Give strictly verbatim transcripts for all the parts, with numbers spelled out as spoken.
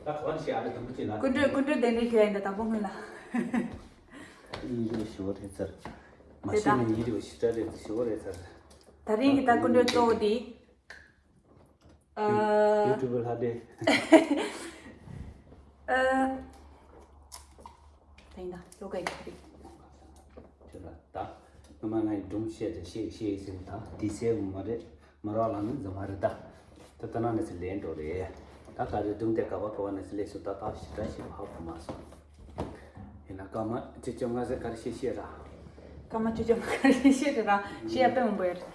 ད་ག་བ་ཞིག་ཨ་རི་དང་པོ་ཅིག་ལ། སྐུ་མགྲོན་སྐུ་མགྲོན་གདན་འདྲེན་ཞུ་ཡ་ཡིན་ད་དང་པོ་སྔོན་ལ། ཡིན་རེད་ཞུ་བ་རེད་ཚར། མ་དེ་ཤེས་ན་ཡིན་རེད་ཞུ་ད་རེད་ཞུ་བ་རེད་ཚར། ད་རིང་གི་ད་སྐུ་མགྲོན་གཙོ་བོ་དེ། ཨ། ཡུ་ཊུབ་ལྷ་སྡེ། ཨ། ད་ཡིན་ད་ལོ་ག་ཡིན་རེད། ཁྱོད་ལ་ད་སྔོན་མ་ང་ཡི་སྒྲུང་བཤད་དེ་ཤེས་ཤེས་ཟིན་ད་དེ་སེ་མ་རེད། མ་རག་ལ་ནི་འཛོམས་མ་རེད་ད། ད་ལྟ་ན་ནི་ཚེ་ལན་འགྲོ་རེད། ད་ག་རེ་སྒྲུང་དེ་ག་བ་ག་བ་ནི་ཚེ་ལས་སུ་ད་ད་ཞི་ད་ཞི་བ་ཧ་གོ་མ་སོང་། ཡིན་ན་སྐར་མ་བཅུ་བཅོ་ལྔ་ཚེ་ག་རེ་ཤེས་ཤེས་ར། སྐར་མ་བཅུ་བཅོ་ལྔ་ག་རེ་ཤེས་ཤེས་རེད་ར་ཤེས་ཡ་དཔེ་མང་པོ་ཡོད་རེད།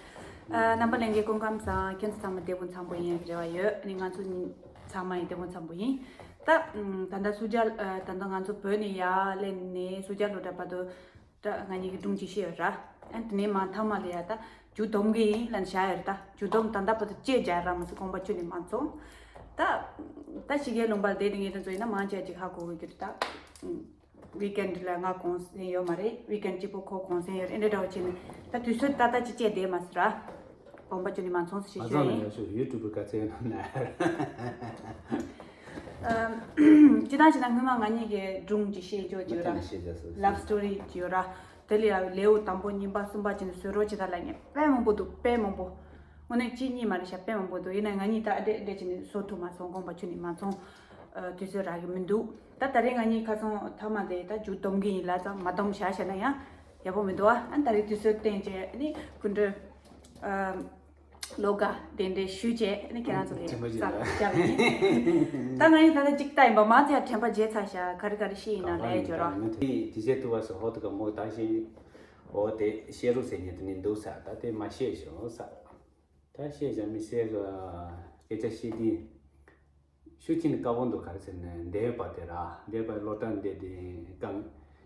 ཨ། རྣམ་པ་ལྷན་རྒྱས་སྐུ་ཁམས་བཟང་། ཁྱེད་ཚོ་ཚང་མ་བདེ་པོ་འཚམ་པོ་ཡིན་རེ་བ་ཡོད། ཨ་ནི་ང་ཚོ་ཚང་མ་ཡིན་བདེ་པོ་འཚམ་པོ་ཡིན། ད་ད་ལྟ་སུ་ཇཱ་ད་ལྟ་ང་ཚོ་བོད་ནས་ཡར་སླེབས་ནས་སུ་ཇཱ་སློབ་གྲྭ་བར་དུ། ད་ང་གཉིས་ཀྱི་སྒྲུང་ཅིག་བཤད་ཡོད་ར། ཨ་དེ་ནས་མ་མཐའ་མ་ལ་ཡ་ད་ཇུས་སྡོམ་གི་ཡིན་ལབ་བཞག་ཡོད་ར། ད་ཇུས་སྡོམ་ད་ལྟ་བར་དུ་བཅད་རྒྱག་ར་མ་ཟད་དགོངས་པ་ཁྱོན་ནས་མ་ཚོམས། ད་ད་ཕྱི་རྒྱལ་ལུང་པ་ལ་བསྡད་དེ་ངེད་ཚོ་ཡིན་ན་མང་ཆེ་ཅིག་ཧ་གོ་གི་ཡོད་ད། ཝིག་ཨེན་ཌི་ལ་ང་གུང་སེང་ཡོད་མ་རེད། ཝིག་ཨེན་ཌི་གཅིག་པོ་ཁོ་གུང་སེང་ཡོད་རེད། འདི་འདྲ་བ་བྱས་ནས་ད་དུས་ཚོད་ཏག་ཏག་ཅིག་བཅད་བསྡད་མ་ཟེར་ར། དགོངས་པ་ཁྱོན་ནས་མ་ཚོམས་ཟེར་ཞུ་ཡ་ཡིན། ཡུ་ཊུབ་ག་ཚད་ཡོད་ན། ཨམ། སྤྱིར་བཏང་བྱས་ན་སྔོན་མ་ང་གཉིས་ཀྱི་སྒྲུང་ཅིག་བཤད་ཆོག་ཅིག་ཡོད་ར། ལབ་སི་ཊོ་རི་ཅིག་ཡོད་ར། དེ་ལ་ཡང་ལེའུ་དང་པོ་གཉིས་པ་གསུམ་པ་བྱས་ནས་བཟོ་རོགས་བྱེད་ད་ལབ་ངས་དཔེ་མང་པོ་འདུག་དཔེ་མང་པོ། དངོས་གནས་གཅིག་གཉིས་མ་རེད་ཤག་དཔེ་མང་པོ་འདུག་ཡིན་ན་ང་གཉིས་ད་ཨ་འདྲས་འདྲས་བྱས་ནས་བཟོ་ཐུབ་མ་སོང་། དགོངས་པ་ཁྱོན་ནས་མ་ཚོམས། ཨ། དུས་ཚོད་རག་གི་མི་འདུག་ད་ད་རེས་ང་གཉིས་ཁ་སང་མཐའ་མ་དེ་ད་ཇུས་སྡོམ་གི་ཡིན་ལབ་ཙང་མ་སྡོམ་བཞག་བཞག་ན་ཡང་ཡག་པོ་མི་འདུག་ཨ། ཨ་ད་རེས་དུས་ཚོད་བསྟན་བྱས་ཨ་ནི་སྐུ་མགྲོན། ཨ། ལོ་ག་གདན་འདྲེན་ཞུས་བྱས་ནི་ཁྱེད་རང་ཚོ་ལ་དྲན་པ་བརྗེད་ཙམ་ལ་བསྐྱབས་ཡིན། ད་ང་ཡིན་ད་ལྟ་གཅིག་ལྟ་ཡིན་པ་མང་ཆེ་བ་དྲན་པ་བརྗེད་ཚར་ཤག་ག་རེ་ག་རེ་ཤེས་ཡིན་ན་ལས་སྦྱོར་བ། དེ་དེ་བྱས་ཐུབ་པ་སོགས་ཧོ་ཏུ་ག་མོ་ད་ཤེས། འོ་དེ་བཤད་རོགས་ཟེར་ཉན་དེ་ནི་འདུག་ས། ད་དེ་མ་བཤད་ཤོག་ས། ད་བཤད་བྱ་མི་བཤད་གི་སྐད་ཆ་བཤད་དུས། ཤུགས་ཆེན་དཀའ་པོ་འདུག་ག་རེ་ཟེར་ན་འདས་པ་དེ་ར་འདས་པ་སློབ་གྲྭ་འདས་དེ་གང་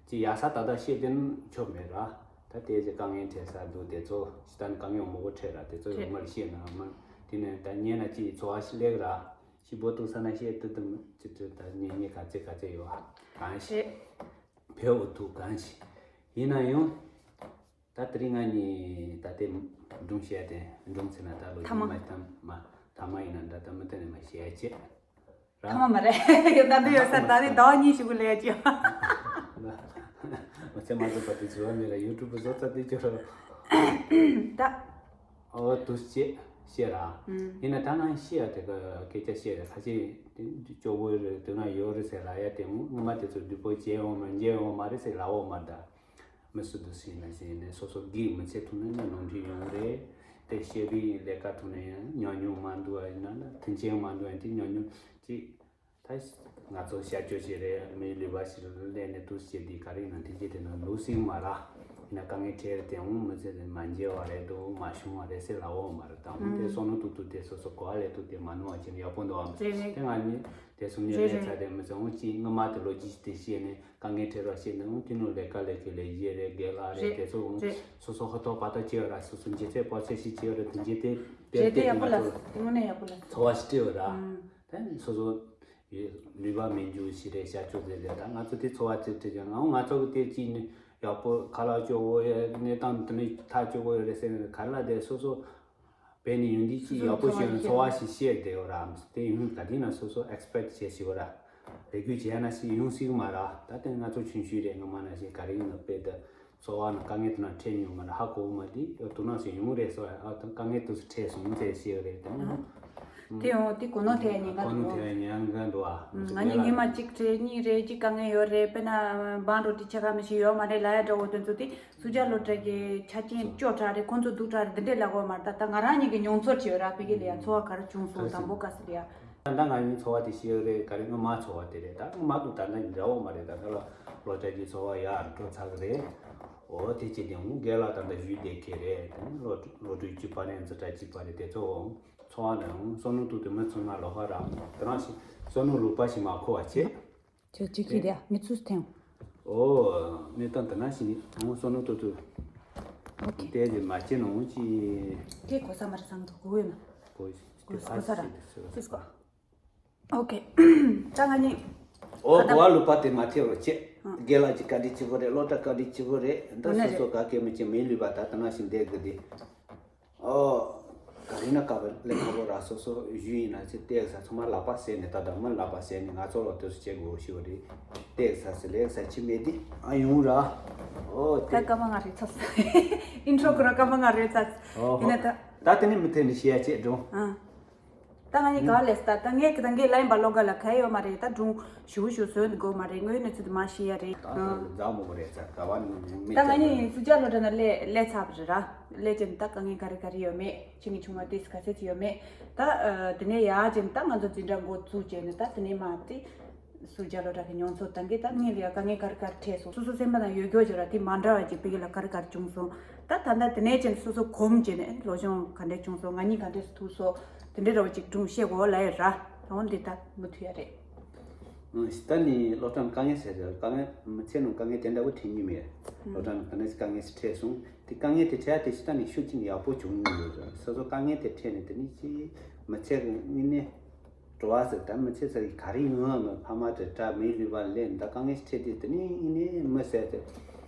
ཅི་ཡ་ས་ད་ལྟ་བཤད་དེ་ཆོ་མེད་ར། ད་དེ་ཅི་དཀའ་ངལ་འཕྲད་ས་འདུག་དེ་ཚོ་ཤི་ད་ནི་དཀའ་ངལ་མང་པོ་འཕྲད་ར། དེ་ཚོ་ཡོད་མར་བཤད་ན་མ་དེ་ནས་ད་ཉན་ན་ཅི་འཚོ་བ་ཞིག་ལེགས་ར། ཤི་བོ་ཏུ་ས་ན་བཤད་དུ་དུ་ཅི་དུ་ད་ཉན་ཉན་ག་ཚེ་ག་ཚེ་ཡོད་གང་ཞིག་ཕེ་འོ་ཐུག་གང་ཞིག་ཡིན་ན་ཡང་། ད་དེ་རིང་ང་གཉིས་ད་ལྟའི་སྒྲུང་བཤད་དེ་སྒྲུང་ཟེར་ན་ད་ལོ་ཐ་མ་རྒྱུས་མ་ཐ་མ་ཐ་མ་ཡིན་ན་འདྲ་ད་མི་དེ་ནས་མ་བཤད་ཅེས་ར། ཐ་མ་མ་རེད། ཡོད་ད་འདི་ཡོད་ས་ད་ནི་ཟླ་བ་གཉིས་ཤིག་གུ་ལས་ཀྱི་མ་ཚད་མ་ཚད་པ་དེ་བྱི་བ་མེད་ལ་ཡུ་ཊུབ་བཟོ་ཚར་དེ་ཅོ་ར། ད་ཨོ་དུ་ཅེས་བཤད་ར། ཡིན་ན་ད་ང་བཤད་ཡ་དེ་ག་སྐད་ཆ་བཤད་ར་ཁ་ཆེ་སྐྱོ་བོ་རེད་དུ་ན་ཡོད་རེད་ཟེར་ལ་ཡ་དེ་མོ་ངོ་མ་དེ་ཚོ་བདུད་པོ་བྱེད་འོང་མ་འཇལ་འོང་མ་རེད་ཟེར་ལ་འོ་མ་ད། མི་སུ་དུ་སྲིད་ན་ཟིན་ནས་སོ་སོ་སྒེག་མི་ཚེ་ཐུང་ན་ནི་ནོར་འཁྲུལ་ཡོང་རེད། དེ་ཤེས་པའི་ལས་ཀ་ཐུང་ན་ཡང་ཉམས་མྱོང་མ་འདུག་ཨ་ཡིན་ན་ན་མཐུན་རྐྱེན་མ་འདུག་ཨ་དེ་ཉམས་མྱོང་ཅིག་ད་ང་ཚོ་བྱ་སྤྱོད་ཅིག་རེད་མིའི་ལུས་པ་ཞིག་ལ་ལས་ནས་དུས་ཚེ་འདི་ག་རེ་ཡིན་ན་མཐུན་རྐྱེན་དེ་ན་ལུས་སྲིད་མ་ར་ཡིན་ན་དཀའ་ངལ་འཕྲད་དེ་འོང་མི་ཚེ་དེ་མ་འཇལ་བ་རེད་འདུག་མ་བྱུང་བ་རེད་ཟེར་ལ་འོང་མ་རེད་ད་འོང་དེ་སོ་ནུ་ཏུ་ཏུ་དེ་སོ་སོ་གོ་བ་ལས་ཏུ་དེ་མ་ནུ་བ་ཅིན་ཡག་པོ་འདུག་ཨ་མི་དེ་སུ་ཉེ་ལས་ཚ་དེ་མི་ཚེ་འོང་ཅིག་ངོ་མ་དེ་ལོ་ཅིག་དེ་ཤེས་ནས། དཀའ་ངལ་འཕྲད་རོགས་བྱེད་འདུག་དེ་ནོ་ལས་ཀ་ལས་ཀྱི་ལས་བྱེད་རེད་རྒན་ལགས་རེད་རེད། དེ་ཚོ་རེད། སོ་སོ་ཧོ་ཐོག་པ་ཐོག་བྱེད་ཡོད་ར་སོ་སོ་འཇལ་ཚད་པོ་ཚད་ཞིག་བྱེད་ཡོད་ར་དེ་འཇལ་དེ་དེ་རེད་དེ་དེ་ཡག་པོ་ང་ལ་ཚོ་དེ་ངོ་ནས་ཡག་པོ་ལ། འཚོ་བ་ཞིག་སྤྲད་ཡོད་ར། ཨང་། དེ་ནི་སོ་སོ་ཡོད་ལུས་པ་མི་འཇུ་ཞིག་རེད་བྱ་སྤྱོད་ཟེར་རེད་ད་ང་ཚོ་དེ་འཚོ་བ་ཚིག་ཁྲིད་ཀྱང་ང་ང་ཚོ་གི་དེ་ཅིག་ནི་ཡག་པོ་ཁ་ལག་སྤྱོད་འོ་ཡ་གནས་སྟངས་དེ་ནི་ཐག་གཅོད་དགོས་ཡོད་རེད་ཟེར་ནས་ག་ལ་དེ་སོ་སོ། དཔེ་ནི་ཡོན་ཏན་ཅིག་ཡག་པོ་ཞིག་འཚོ་བ་ཞིག་བཤད་བསྡད་ཡོད་ར། དེ་ཡོན་ག་དེ་ན་སོ་སོ་ཨེག་སི་པེག་བྱས་ཞིག་ཡོད་ར། རེ་སྐུལ་བྱས་ན་ཞིག་ཡོང་སྲིད་མ་ར། ད་དེ་ང་ཚོ་ཆུང་ཤོས་རེད་ངོ་མ་ན་ཞིག་ག་རེ་ཡིན་ན་དཔེ་ད་འཚོ་བ་ན་དཀའ་ངལ་དེ་ན་འཕྲད་མྱོང་མ་ར་ཧ་གོ་མ་དེ་དུ་ན་ཞིག་ཡོང་རེད་སོ་ཨ་དེ་དཀའ་ངལ་དུ་འཕྲད་སོང་ཟེར་ཞིག་རེད་དེ་ནོ། དེ་ཡང་དེ་གོ་ནོ་དེ་ཉེན་ཁ་གོ་ནོ་དེ་ཉེན་ཁ་འདུག་ཨ། ང་གཉིས་ཉི་མ་གཅིག་རེད་གཉིས་རེད་གཅིག་དཀའ་ངལ་ཡོད་རེད་དཔེར་ན་འབངས་རོ་ཏི་ཆ་ག་མི་ཞིག་ཡོད་མ་རེད་ལ་ཡ་འདྲ་བོ་དེ་ཚོ་དེ། སུ་ཇཱ་སློབ་གྲྭ་གི་ཆ་རྐྱེན་སྐྱོ་དྲགས་རེད་ཁོང་ཚོ་སྡུག་དྲགས་རེད་འདི་འདྲས་ལབ་དགོས་མ་རེད་ད་ད་ང་རང་ཉིད་ཀྱི་མྱོང་ཚོར་ཅིག་ཡོད་ར་ཕ་གི་ལ་ཡ་འཚོ་བ་ག་རེ་བྱུང་སོང་དང་པོ་ག་ཟེར་ཡ། ད་ལྟ་ང་གཉིས་འཚོ་བ་དེ་ཤེས་ཡོད་རེད་ག་རེ་སྔོན་མ་འཚོ་བ་དེ་རེད་ད་སྔོན་མ་དུ་ད་ལྟ་འདྲ་བོ་མ་རེད་ད་ད་ལ་སློབ་གྲྭ་གི་འཚོ་བ་ཡར་འགྲོ་ཚར་གི་རེད། འོ་དེ་ཅི་དེ་འུ་རྒན་ལགས་ད་ལྟ་བཞུགས་བསྡད་ཀྱི་རེད་དེ་ནི་སློབ་སློབ་ཕྲུག་གཅིག་པ་རེད་འཛིན་གྲྭ་གཅིག་པ་རེད་དེ་ཚོ་འཚོ་བ་ནང་བསམ་བློ་གཏོང་དུས་མི་ཚང་མ་ལོག་པ་རང་དེ་རང་ཞིག་བསམ་བློ་ལོག་པ་ཞིག་མ་འཁོར་བ་བྱེད། ཁྱོད་ཅི་ཁྱི་དེ་མི་ཚུགས་ཐེངས། ཨོ། གནས་སྟངས་དེ་ན་ཞིག་ནི་ཨོ་བསམ་བློ་གཏོང་དུས། ཨོ་ཁེ། དེ་ལས་མ་བྱེད་ནོ་ཅི། དེ་གོ་ས་མ་རེད་བསམ་འདུག་གོ་ཡོད་ན། གོ་གོ་ས་ས་ར་ཅི་དེ་ཟེར་ཅི་སྐོ། ཨོ་ཁེ། ད་ང་གཉིས། ཨོ་ཁ་གོ་བ་ལུག་པ་དེ་མ་ཐེ་བར་བྱེད། ཨ། རྒན་ལགས་ཀྱི་བཀའ་དྲིན་ཆེ་བོ་རེད་སློབ་གྲྭ་བཀའ་དྲིན་ཆེ་བོ་རེད་འདི་སོ་སོ་ག་གེ་མི་བྱེད་མི་ལུས་པ་ད་ལྟ་ན་ཞིག་འདས་དགོས་དེ། ཨོ། ག་ ཡིན་ན་སྐབས་ལས་ཁག་པོ་ར། སོ་སོ་གཞུང་ཡིན་ན་ཚེ་བལྟས་ས་ཚང་མ་ལག་པ་ཟས་ནས། ད་ལྟ་མི་ལག་པ་ཟས་ནས་ང་ཚོ་ལ་དུས་སུ་བྱེད་དགོས་ཞུ་བ་རེད། བལྟས་ས་ཟེར་ལས་ས་ཆི་མེད་དེ་ཨ་ཡོང་ར། ཨོ་ད་དེ་སྐར་མ་ལྔ་རེ་ཚར་སོང་། ཨིན་ཊྲོ་ཁོ་ར་སྐར་མ་ལྔ་རེ་ཚར་སོང་། ཨོ་དེ་ནས་ད། ད་དེ་ནས་མུ་མཐུད་ནས་བཤད་ཡ་བྱེད་འགྲོ། ཨ། ད་ང་གཉིས་ག་ལས་ད་ད་ངས་ད་ངས་ལན་པ་ལོ་ག་ལ་ག་ཡོད་མ་རེད། ད་སྒྲུང་ཞུ་ཞུ་བཟོས་འགོ་མ་རེད། དངོས་གནས་ཚུལ་དུ་མ་ཤེས་ཡ་རེད། ད་ད་ཨ། ཛ་མོ་གོ་རེད་ཚ་ག་བ་ནི་མེད། ད་ང་གཉིས་སུ་ཇ་ལོ་གྲ་ན་ལས་ལས་ཚ་བ་རེད་ར། ལས་ཅན་ད་ག་ངས་ག་རེ་ག་རེ་ཡོད་མེད། ཁྱེད་ངའི་ཆུང་མ་ཏིས་ག་ཚད་ཅི་ཡོད་མེད། ད་ཨ། དེ་ནས་ཡ་ཅན་ད་ང་ཚོ་འཛིན་གྲྭ་འགོ་བཙུགས་བྱས་ནས་ད་དེ་ནས་མ་དེ་སུ་ཇ་ལོ་གྲ་གི་མྱོང་ཚོར་ད་གི་ད་ངས་ལ་ཡ་ག་ངས་ག་རེ་ག་རེ་འཕྲད་སོང་། སོ་སོ་སེམས་པ་ན་ཡོད་རྒྱུ་བྱོས་ར། དེ་མ་འདྲ་བ་ཅིག་ཕ་གི་ལ་ག་རེ་ག་རེ་བྱུང་སོང་། ད་ད་ད་དེ་ནས་ཅན་སོ་སོ་གོམས་བྱས་ནས་སློབ་སྦྱོང་ག་འདྲས་བྱུང་སོང་། ང་གཉིས་ག་འདྲས་སུ་ཐུག་སོང་། དེ་འདྲའི་ར་བ་ཅིག་སྒྲུང་བཤད་དགོས་ལ་ཡོད་ར། ད་འོན་ཏེ་ད་མུ་མཐུད་ཡ་རེད། ཨང་། ད་ནི་སློབ་གྲྭ་ནང་དཀའ་ངལ་ཟེར་ཟེར་དཀའ་ངལ་མི་ཚེ་ནང་དཀའ་ངལ་དེ་འདྲ་བོ་འཕྲད་མྱོང་མེད། སློབ་གྲྭ་ནང་ག་ནས་དཀའ་ངལ་ཞིག་འཕྲད་སོང་། དེ་དཀའ་ངལ་དེ་འཕྲད་དེ་ཞིག་ད་ནི་ཤུགས་རྐྱེན་ཡག་པོ་བྱུང་ཡོད་རེད། སོ་སོ་དཀའ་ངལ་དེ་འཕྲད་ནས་དེ་ནི་ཅི་མི་ཚེ་གི་དངོས་གནས་འགྲོ་བ་ཟེར་ད་མི་ཚེ་ཟེར་ག་རེ་ཡོང་ཡོང་མེད། ཕ་མ་དྲི་དྲག་མི་ལུས་པ་ལས་ད་དཀའ་ངལ་ཞིག་འཕྲད་དེ་དེ་ནི་དངོས་གནས་མི་ཟེར་དེ།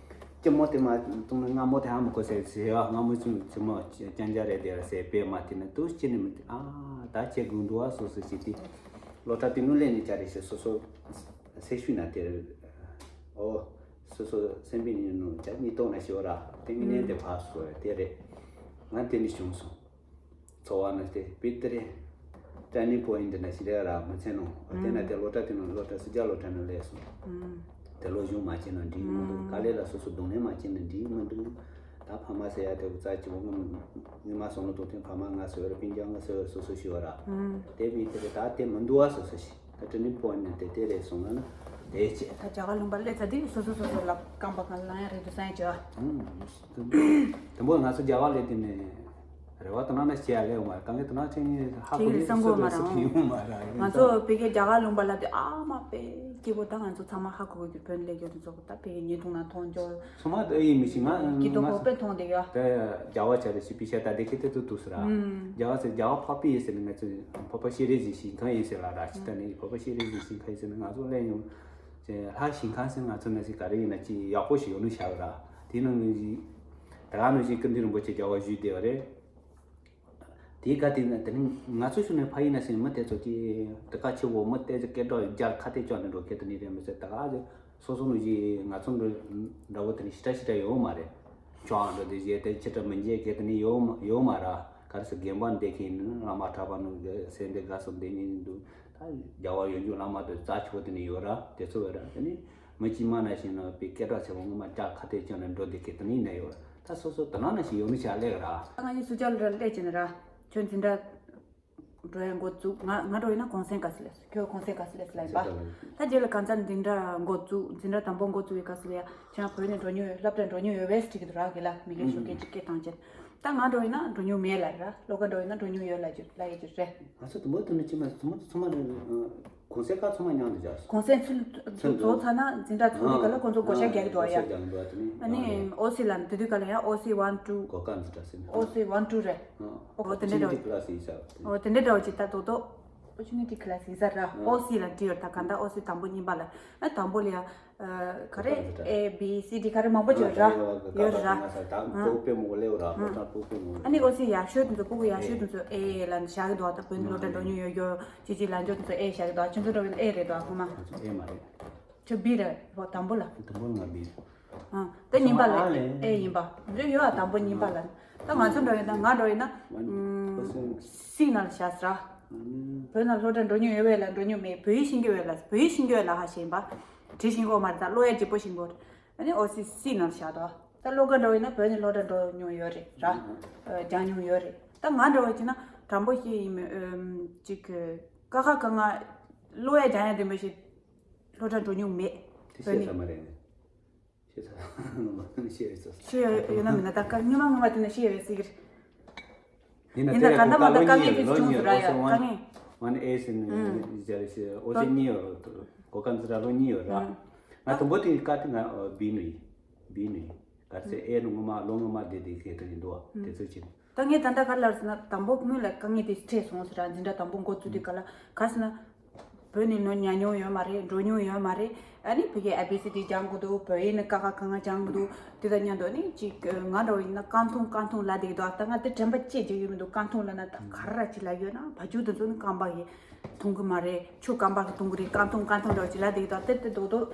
སྐྱི་མོ་དེ་མ་བཏུང་ན་སྔ་མོ་དེ་ཧ་མི་གོ་ཟེར་ཟེར་བ། སྔ་མོ་ཅུང་ཅི་མོ་ཅན་ཅ་རེད་དེ་ཟེར་པས་མ་དེ་ནི་དུ་སྐྱི་ནི་མི་དེ་ཨ་ད་ཁྱེད་དགོས་འདུག་བ། སོ་སོ་ཞིག་དེ་སློབ་གྲྭ་དེ་ནུ་ལས་ནི་ཅ་རེད་ཞེས་སོ་སོ་སེ་ཤུ་ན་དེ་རེད། ཨོ་སོ་སོ་སེམས་པའི་ནི་ནུ་ཅ་གཉིས་གཏོང་ན་ཞོ་ར་དེ་ངི་ནས་དེ་ཕ་སོ་དེ་རེད། ང་དེ་ནི་བྱུང་སོང་། འཚོ་བ་ནི་སྟེ་པི་ཏི་རེ། ཊར་ནིང་པོ་ཡིན་འདི་ན་ཞི་རེ་ར་མི་ཚེ་ནང་དེ་ན་དེ་སློབ་གྲྭ་དེ་ནང་སློབ་གྲྭ་སུ་ཇ་སློབ་གྲྭ་ནང་སླེབས་སོང་། དེ་སློབ་སྦྱོང་མ་བྱས་ན་འགྲིག་མི་འདུག་དཀའ་ལས་ལ་སོ་སོ་གདོང་ལེན་མ་བྱས་ན་འགྲིག་མི་འདུག་ད་ཕ་མ་ཟེར་ཡ་དེ་རྩ་ཆེ་བོ་ངོ་ངོ་མ་སོང་ལོ་དོ་ཐེངས་ཕ་མ་ང་ཟེར་བར་སྤུན་ཀྱག་ང་ཟེར་བར་སོ་སོ་ཞུ་བ་ར། དེ་པི་ཏི་རེ་ད་དེ་མི་འདུག་བ་སོ་སོ་ཞིག་ད་ཊར་ནིང་པོ་ཡིན་ན་དེ་དེ་རེད་སོང་ན་ན་དེ་བྱས། ད་རྒྱ་གར་ལུང་པ་སླེབས་ཚར་དུས་སོ་སོ་སོ་སོ་ལ་རྐང་པ་གང་ལ་ཡང་རེད་འདུག་བསམ་ཡ་བྱས། དུམ་བུ་ང་ཚོ་རྒྱ་གར་སླེབས་དུས་ནས་རེ་བ་དང་ན་ན་བྱེད་ཡ་ལེའུ་མ་དཀའ་ངལ་དང་ན་ཆེན་ཧ་གོ་ཡི་སང་གོ་མ་རང་ཡོང་མ་ར། ང་ཚོ་བོད་སྐད་རྒྱ་གར་ལུང་པ་ལ་དེ་ཨ་མ་པེ་སྐྱིད་པོ་ད་ང་ཚོ་ཚང་མ་ཧ་གོ་གི་བོད་ལས་རྒྱུ་དེ་ཚོ་ད་བོད་ཉེ་དུང་ན་མཐོང་འཇོག་ཚང་མ་ཨེ་ཡིན་མི་ཤེས་ང་སྐྱིད་ཏོ་ང་ཧོ་པེ་མཐོང་དེ་ཡ། ད་རྒྱ་བ་ཆ་རེ་ཞིག་པི་ཤ་ད་དེ་ཁེ་ཏེ་ཏུ་ཏུ་སི་ར། རྒྱ་བ་ཟེར་རྒྱ་བ་ཕ་པི་ཡེ་ཟེར་ནི་ང་ཚོ་ཕ་པ་ཤེ་རེ་ཟི་ཤིང་ཁ་ཡིན་ཟེར་ལ་ར་ཤི་ད་ནི་ཕ་པ་ཤེ་རེ་ཟི་ཤིང་ཁ་ཡིན་ཟེར་ནི་ང་ཚོ་ལས་ཡོང་། ཅེས་ལྷ་ཞིང་ཁམས་སེ་ང་ཚོ་ན་ཞིག་ག་རེ་ཡིན་ན་ཅི་ཡག་པོ་ཞིག་ཡོད་ནི་བྱ་བ་ར། དེ་ནང་ནས་ཞིག་ད་ག་ནང་བཞིན་ཀུན་མཁྱེན་རིན་པོ་ཆེ་རྒྱལ་བ་བཞུགས་བསྡད་པ་རེད། དེའི་ཁ་དེ་ན་དེ་ནི་ང་ཚོ་ཤུ་ནས་ཕ་ཡིན་ན་སེ་མི་དེ་ཚོ་ཅི་དེ་ཁ་ཆེ་བོ་མི་དེ་ཚོ་སྐད་གྲགས་རྒྱལ་ཁ་དེ་ཅོག་ནས་འགྲོ་ཁེ་དེ་ནི་རེད་མི་ཚེ་ད་ག་ཚོ་སོ་སོ་ནང་བཞིན་ང་ཚོ་འདྲ་བོ་དེ་ནི་ཞི་ཏྲ་ཞི་ཏྲ་ཡོད་མ་རེད། ཆོག་འགྲོ་དེ་བཞེས་དེ་ཆི་ཏྲ་མི་འཇལ་ཁེ་དེ་ནི་ཡོད་མ་ཡོད་མ་ར། ག་རེ་ཟེར་དགེ་འབངས་འདེད་མཁན་ནི་བླ་མ་གྲྭ་པ་ནང་གི་སེ་འདི་དགའ་སོ་འདེད་མཁན་འདུག་ད་རྒྱལ་བ་ཡོན་གྱི་བླ་མ་དེ་རྩ་ཆེ་བོ་དེ་ནི་ཡོད་ར། དེ་ཚོ་ཡོད་ར། དེ་ནི་མི་གཅིག་མ་ན་ཞིག་ན་པའི་སྐད་གྲགས་ཆེ་བོ་ངོ་མ་ལྕགས་ཁ་གཏད་ཅན་ལ་འགྲོ་བསྡད་མཁན་དེ་ནི་ནས་ཡོད་ར། ད་སོ་སོ་དེ་ན་ན་ཞིག་ཡོད་ནི་ཆ་ལེགས་ར། ད་ང་གཉིས་སུ་ཇ་ལ་སླེབས་ཀྱི་ནི་ར། ཁྱོད་འཛིན་གྲྭ་འགྲོ་ཡ་འགོ་བཙུགས། ང་ང་འགྲོ་ཡིན་ན་གུང་སེང་སྐབས་སུ་སླེབས། ཁྱོད་གུང་སེང་སྐབས་སུ་སླེབས་ལ་ཡིན་པ། ད་རྗེས་ལ་གང་ཚར་འཛིན་གྲྭ་འགོ་བཙུགས། འཛིན་གྲྭ་དང་པོ་འགོ་བཙུགས་པའི་སྐབས་སུ་ལ་ཡ་ཁྱེད་རང་བོད་ནས་འགྲོ་མྱོང་ཡོད། སློབ་གྲྭ་འགྲོ་མྱོང་ཡོད་པས་དྲིས་ཀྱི་འདུག་ར་གི་ལ་མི་རྒན་ཤོག་སྐད་ཅིག་སྐད་བཏང་ཅན། ད་ང་འགྲོ་ཡིན་ན་འགྲོ་མྱོང་མེད་ལ་ར། སློབ་གྲྭ་འགྲོ་ཡིན་ན་འགྲོ་མྱོང་ཡོད་ལ་རྒྱུ་ལ་ཡ་རྒྱུ་རེད། ང་ཚོ་དུམ་བུ་དུམ་བུ་ཅི་མ་ཚང་མ་ཚང་མ་གུང་སེང་སྐབས་ཚང་མ་མཉམ་དུ་བརྒྱབ་སོང་། གུང་སེང་ཚུལ་ཚུལ་རྫོགས་ཚར་ན་འཛིན་གྲྭ་ཚོགས་དུས་ག་ལ་ཁོང་ཚོ་བགོ་བཤའ་རྒྱག་གི་འདུག་ཡ། ཨ་ནི་ཨོ་སི་ལ་དེ་དུས་ག་ལ་ཡ་ཨོ་སི་ཝན་ཊུ། གོ་སྐབས་འཛིན་གྲྭ་ཟེར་ནས། ཨོ་སི་ཝན་ཊུ་རེད། ཨོ་དེ་འདྲ་འདྲ་བོ་ཅིག་ད་དོ་དོ། ཨོ་པོར་ཅུ་ནི་ཊི་ཀི་ལ་སི་ཡིན་ས་ར། ཨོ་སི་ལ་འབྲི་ཡོད་ད་ག་ད་ཨོ་སི་དང་པོ་གཉིས་པ་ལ། ཨ་དང་པོ་ལ་ཡ། ག་རེ་ཨེ་བི་སི་ཌི་ག་རེ་མང་པོ་ཅིག་ཡོད་ར། ཡོད་ར། ཨ་ནི་ཨོ་སི་ཡག་ཤོས་དེ་ཚོ་སྤུ་གུ་ཡག་ཤོས་དེ་ཚོ་ཨེ་ལ་བཞག་གི་འདུག་ད་བོད་སློབ་གྲྭ་འགྲོ་མྱོང་ཡོད་ཡོད་ཅི་ཅི་ལ་འཇོག་དེ་ཚོ་ཨེ་བཞག་གི་འདུག་ཁྱོད་ཚོ་འགྲོ་ཡོད་ཨེ་རེད་དོ་ཁོ་མ། ཨེ་མ་རེད། ཁྱོད་བི་རེད་བོ་དང་པོ་ལ། དང་པོ་ལ་ང་བི་རེད། ཨ་ད་གཉིས་པ་ལ་ཨེ་ཡིན་པ། འདི་ཡོད་ཨ་དང་པོ་གཉིས་པ་ལ། ད་ང་ཚོ་འགྲོ་ཡོད་ད་ང་འགྲོ་ཡོད་ན། སི་ནང་ལ་བཞག་ཟེར། བོད་ནང་སློབ་གྲྭ་འགྲོ་མྱོང་ཡོད་བས་ལ་འགྲོ་མྱོང་མེད་བོད་ཡིག་ཤེས་ཀྱི་བས་ལ་བོད་ཡིག་ཤེས་ཀྱི་བས་ལ་ཧ་ཤེས་ཡིན་པ། བྲིས་ཤེས་ཀྱི་ཡོད་མ་རེད་ད་ཀློག་ཡ་ལྗིད་པོ་ཤེས་ཀྱི་ཡོད་རེད། ཨ་ནི་ཨོ་སི་སི་ནང་ལ་བཞག་ད། ད་སློབ་གྲྭ་འགྲོ་ཡོད་ན་བོད་ནས་སློབ་གྲྭ་འགྲོ་མྱོང་ཡོད་རེད་ར། སྦྱང་མྱོང་ཡོད་རེད། ད་ང་འགྲོ་བ་ཅིག་ན་དྲང་པོ་ཤེས་ཡིན་མོད་ཅིག་ཀ་ཁ་ག་ང་ཀློག་ཡ་སྦྱང་ཡ་དེ་མོ་ཞིག་སློབ་གྲྭ་འགྲོ་མྱོང་མེད། དེ་བཤད་ས་མ་རེད། ཤེས་ཚར་ཤེས་ཡོད་ཚོ། ཤེས་ཡོད་ཡོད་ན་མིན་ན་ད་སྐབས་སྔོན་མ་སྔོན་མ་དེ་ནས་ཤེས་ཡོད་ཟེར་གི་རེད། ཡིན་ན་ཡིན་ན་ད་ག་ད་མ་ད་དཀའ་ངལ་དེ་ཚོ་བྱུང་ཟེར་ར་ཡ་དཀའ་ངལ། ཝན་ཨེ་སི་ནི་ཨུམ། ཇ་རེ་ཤི་ཨོ་ཙི་གཉིས་ཡོད་རོ། གོ་སྐབས་འཛིན་གྲྭ་ལོ་གཉིས་ཡོད་ར། ཨུམ། ང་དང་པོ་དེ་ཀ་དེ་ང་བི་ནི་བི་ནི་ག་ཚེ་ཨེ་ནི་ངོ་མ་ལོ་ངོ་མ་དེ་དེ་ཁེ་ཏོ་ཡིན་འདུག་དེ་ཚོ་ཅི། ད་ངས་ད་ལྟ་ག་ལ་ཟེར་ན་དང་པོ་སྔོན་ལ་དཀའ་ངལ་དེ་འཕྲད་སོང་ཟེར་ར། འཛིན་གྲྭ་དང་པོ་འགོ་བཙུགས་དུས་ག་ལ་ག་ཟེར་ན། བོད་ནས་ནོར་ཉན་མྱོང་ཡོད་མ་རེད། འགྲོ་མྱོང་ཡོད་མ་རེད། ཨ་ནི་ཕ་གིའི་ཨེ་བི་སི་ཌི་སྦྱང་དགོས་འདུག་བོད་ཡིག་ནི་ཀ་ཁ་ག་ང་སྦྱང་དགོས་འདུག་དེ་དང་མཉམ་དུ་ནི་ཅིག་ང་འདྲ་བོ་ཡིན་ན་རྐང་འཐུང་རྐང་འཐུང་ལབ་བསྡད་ཀྱི་འདུག་ད་ང་དེ་དྲན་པ་ཅི་ཅིག་ཡོད་མི་འདུག་རྐང་འཐུང་ལབ་ན་ད་ག་རེ་ཅིག་ལབ་ཡོད་ན། བ་ཕྱུགས་དེ་ཚོ་ནི་རྐང་པ་གིས་འཐུང་གི་མ་རེད། ཆུ་རྐང་པ་གིས་འཐུང་གི་རེད། རྐང་འཐུང་རྐང་འཐུང་འདྲ་བོ་ཅིག་ལབ་བསྡད་ཀྱི་འདུག་དེ་དེ་རྡོག་རྡོག་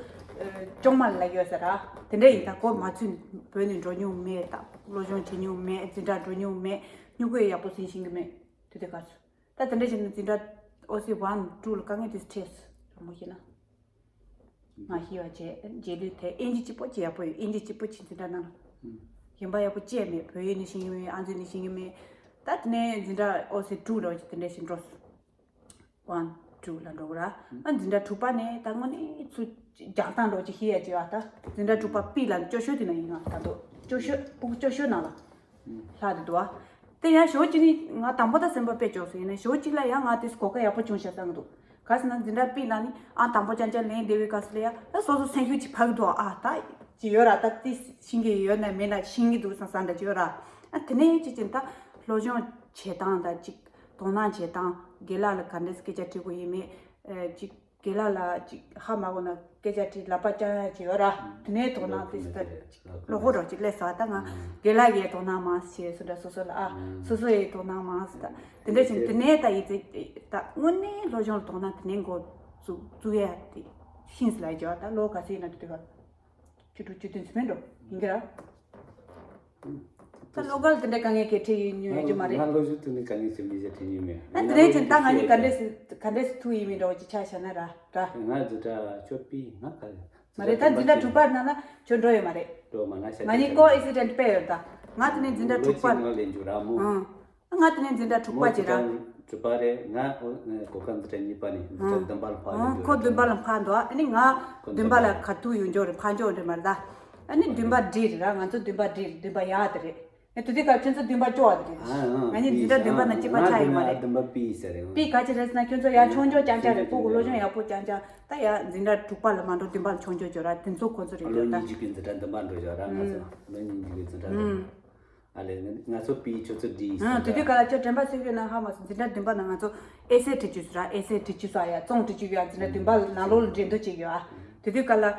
ཅོག་མ་ལབ་ཡོད་ཟེར་ར། དེ་འདྲ་ཡིན། ད་གོ་མ་ཚུད་བོད་ནས་འགྲོ་མྱོང་མེད། ད་སློབ་སྦྱོང་བྱེད་མྱོང་མེད། འཛིན་གྲྭ་འགྲོ་མྱོང་མེད། སྨྱུ་གུ་ཡག་པོ་ཟིན་ཤེས་ཀྱི་མེད། དེ་དེ་ག་ཚོད། ད་དེ་འདྲ་བྱས་ན་འཛིན་གྲྭ་ཨོ་སི་ཝན་ཊུ་ལ་དཀའ་ངལ་དེ་འཕྲད་སོང་། རང་མོས་བཤད་ན། ང་ཤེས་པ་བྱས། རྗེས་ལུས་དེ་ཨིན་ཇི་གཅིག་པོ་བྱས་ཡག་པོ་ཡོད། ཨིན་ཇི་གཅིག་པོ་བྱས་འཛིན་གྲྭ་ནང་ལ། གཞན་པ་ཡག་པོ་བྱས་མེད། བོད་ཡིག་ནི་ཤེས་ཀྱི་མེད། ཨང་རྩིས་ནི་ཤེས་ཀྱི་མེད། ད་དེ་ནས་འཛིན་གྲྭ་ཨོ་སི་ཊུ་ལ་དེ་འདྲ་ཞིག་འགྲོ་སོང་། ཝན་ཊུ་ལ་འགྲོ་གི་ར། ཨ་འཛིན་གྲྭ་དྲུག་པ་ནས་ད་དངོས་གནས་ཚུར་རྒྱག་སྟངས་འདྲ་བོ་ཅིག་ཤེས་ཡག་བྱས་པ། ད་འཛིན་གྲྭ་དྲུག་པ་པི་ལ་སྐྱོ་ཤོས་དེ་ན་ཡིན། ང་ད་དུང་སྐྱོ་ཤོས་ཕྲུ་གུ་སྐྱོ་ཤོས་ནང་ལ་ལྷག་བསྡད་འདུག་བ། དེ་ཡང་ཞོ་གཅིག་ནི་ང་དང་པོ་ད་སེམས་པ་དཔེ་སྐྱོ་སོང་། ཡིན་ན་ཞོ་གཅིག་ལ་ཡང་ང་དེ་གོ་སྐབས་ཡག་པོ་བྱུང་ཤག་བསམ་གི་འདུག་ག་ཟེར་ན་འཛིན་གྲྭ་པི་ལ་ནི་ཨ་དང་པོ་རྐྱང་རྐྱང་ལེན་བསྡད་པའི་སྐབས་སུ་ལ་ཡང་ད་སོ་སོ་སེམས་ཤུགས་ཅིག་བབས་འདུག་ཨ་ད་ཅི་ཡོད་ར། ད་དེ་ཤེས་ཀྱི་ཡོད་ན་མེད་ན་ཤེས་ཀྱི་འདུག་བསམ་བསམ་འདྲ་ཅིག་ཡོད་ར། ཨ་དེ་ནས་ཅི་ཅིག་ད་སློབ་སྦྱོང་བྱེད་སྟངས་དང་ཅིག་དོ་སྣང་བྱེད་སྟངས། རྒན་ལགས་ལ་ག་འདྲས་སྐད་ཆ་དྲི་དགོས་ཡིན་མེད། ཨ་ཅིག་རྒན་ལགས་ལ་ཅིག་ཧ་མ་གོ་ན་སྐད་ཆ་དྲིས་ལག་པ་བརྐྱང་ཡག་ཅིག་ཡོད་ར། དེ་ནས་དོ་སྣང་དེ་ད་བློ་ཁོག་རོགས་ཅིག་སླེབས་སོང་། ད་ང་རྒན་ལགས་ཀྱིས་དོ་སྣང་མང་བྱས་སོང་འདྲ། སོ་སོ་ལ་ཨ་སོ་སོ་ཡིས་དོ་སྣང་མང་སོང་། ད་དེ་འདྲ་བྱས་དེ་ནས་ད་ཡིན་ཚེ་ད་དངོས་གནས་སློབ་སྦྱོང་ལ་དོ་སྣང་དེ་ནས་འགོ་བཙུགས་བཙུགས་ཡག་དེ་ཤེས་སོང་ལབ་ཡག་ཅིག་ཡོད། ད་ལོ་ག་ཚོད་ཡིན་ན་དེ་དུས་སྐབས་བཅུ་དྲུག་བཅུ་བདུན་ཙམ་མིན་འགྲོ་ཡིན་གྱི་ར། ད་བློ་དཀར་དེ་འདྲ་དཀའ་ངལ་གང་ཡང་འཕྲད་མྱོང་ཡོད་རྒྱུ་མ་རེད། ང་སློབ་སྦྱོང་ཐོག་ནས་དཀའ་ངལ་ཅི་མི་བྱེད་འཕྲད་མྱོང་མེད། ཨ་དེ་འདྲ་བྱས་ད་ང་གཉིས་ག་འདྲས་སེ་ག་འདྲས་སེ་ཐུག་ཡིན་མིན་འདྲ་བོ་ཅིག་ཆ་བཞག་ན་ར་ར། ང་འཛིན་གྲྭ་བཅུ་པའི་ང་ག་མ་རེད། ད་འཛིན་གྲྭ་དྲུག་པ་ནང་ལ་ཁྱོད་འགྲོ་ཡོད་མ་རེད། འགྲོ་མ་ང་ཤ་ང་གཉིས་ཀོ་ཨེ་སི་ཌེན་ཊི་དཔེ་ཡོད། ད་ང་དེ་ནས་འཛིན་གྲྭ་དྲུག་པ། ལོ་གཅིག་ནང་ལས་འཇུ་ར་མོ། ཨང་། ང་དེ་ནས་འཛིན་གྲྭ་དྲུག་པ་བྱས་ར། དྲུག་པ་རེད། ང་གོ་སྐབས་འཛིན་གྲྭ་གཉིས་པ་ནས་འཛིན་གྲྭ་བདུན་པ་ལ་ཕར་ཡོང་རྒྱུ་རེད། ཁོ་བདུན་པ་ལ་ཕར་འདུག་ཨ་ནི་ང་བདུན་པ་ལ་ག་ཐུག་ཡོང་རྒྱུ་རེད། ཕར་འགྱོ་རེད་མ་རེད་ད། ཨ་ནི་བདུན་པ་འབྲི་རེད་ར། ང་ཚོ་བདུན་པ་འབྲི་རེད། བདུན་པ་ཡག་དེ་རེད། ཨ་དེ་དུས་སྐབས་ཁྱོད་ཚོ་བདུན་པ་སྐྱོ་བ་དེ་རེད། ང་གཉིས་འཛིན་གྲྭ་བདུན་པ་ནང་གཅིག་པ་ཆགས་ཡོད་མ་རེད། བདུན་པ་པི་ཟེར་རེད། པི་ག་ཅི་རེད་ཟེར་ན་ཁྱོད་ཚོ་ཡར་མཆོང་མཆོང་རྐྱང་རྐྱང་རེད། ཕྲུ་གུ་སློབ་སྦྱོང་ཡག་པོ་རྐྱང་རྐྱང་། ད་ཡར་འཛིན་གྲྭ་དྲུག་པ་ལ་མ་འགྲོ་བདུན་པ་ལ་མཆོང་མཆོང་བྱོས་ར། དེ་ཚོ་ཁོ་ཚོ་རེད་ལོ་ད། ལོ་གཉིས་ཀྱི་འཛིན་གྲྭ་བདུན་པ་འགྲོ་བྱོས་ར། ང་ཚོ་ལོ་གཉིས་ཀྱི་འཛིན་གྲྭ་བདུན་པ། ཨ་ལས་ང་ཚོ་པི་ཁྱོད་ཚོ་བྲིས་ཨ་ཟིན་དེ་དུས་ག་ལ་ཁྱོད་དྲན་པ་གསོས་ཡོད་ན་ཧ་མ་སོང་། འཛིན་གྲྭ་བདུན་པ་ན་ང་ཚོ་ཨེ་སེ་བྲིས་བཅུག་སོང་ར། ཨེ་སེ་བྲིས་བཅུག་སོང་། ཡ་རྩོམ་བྲིས་བཅུག་ཡོད། འཛིན་གྲྭ་བདུན་པ་ནང་ལོགས་ལ་འགྲན་བསྡུར་བྱེད་ཀྱི་ཡོད་ཨ། དེ་དུས་ག་ལ་ཨ།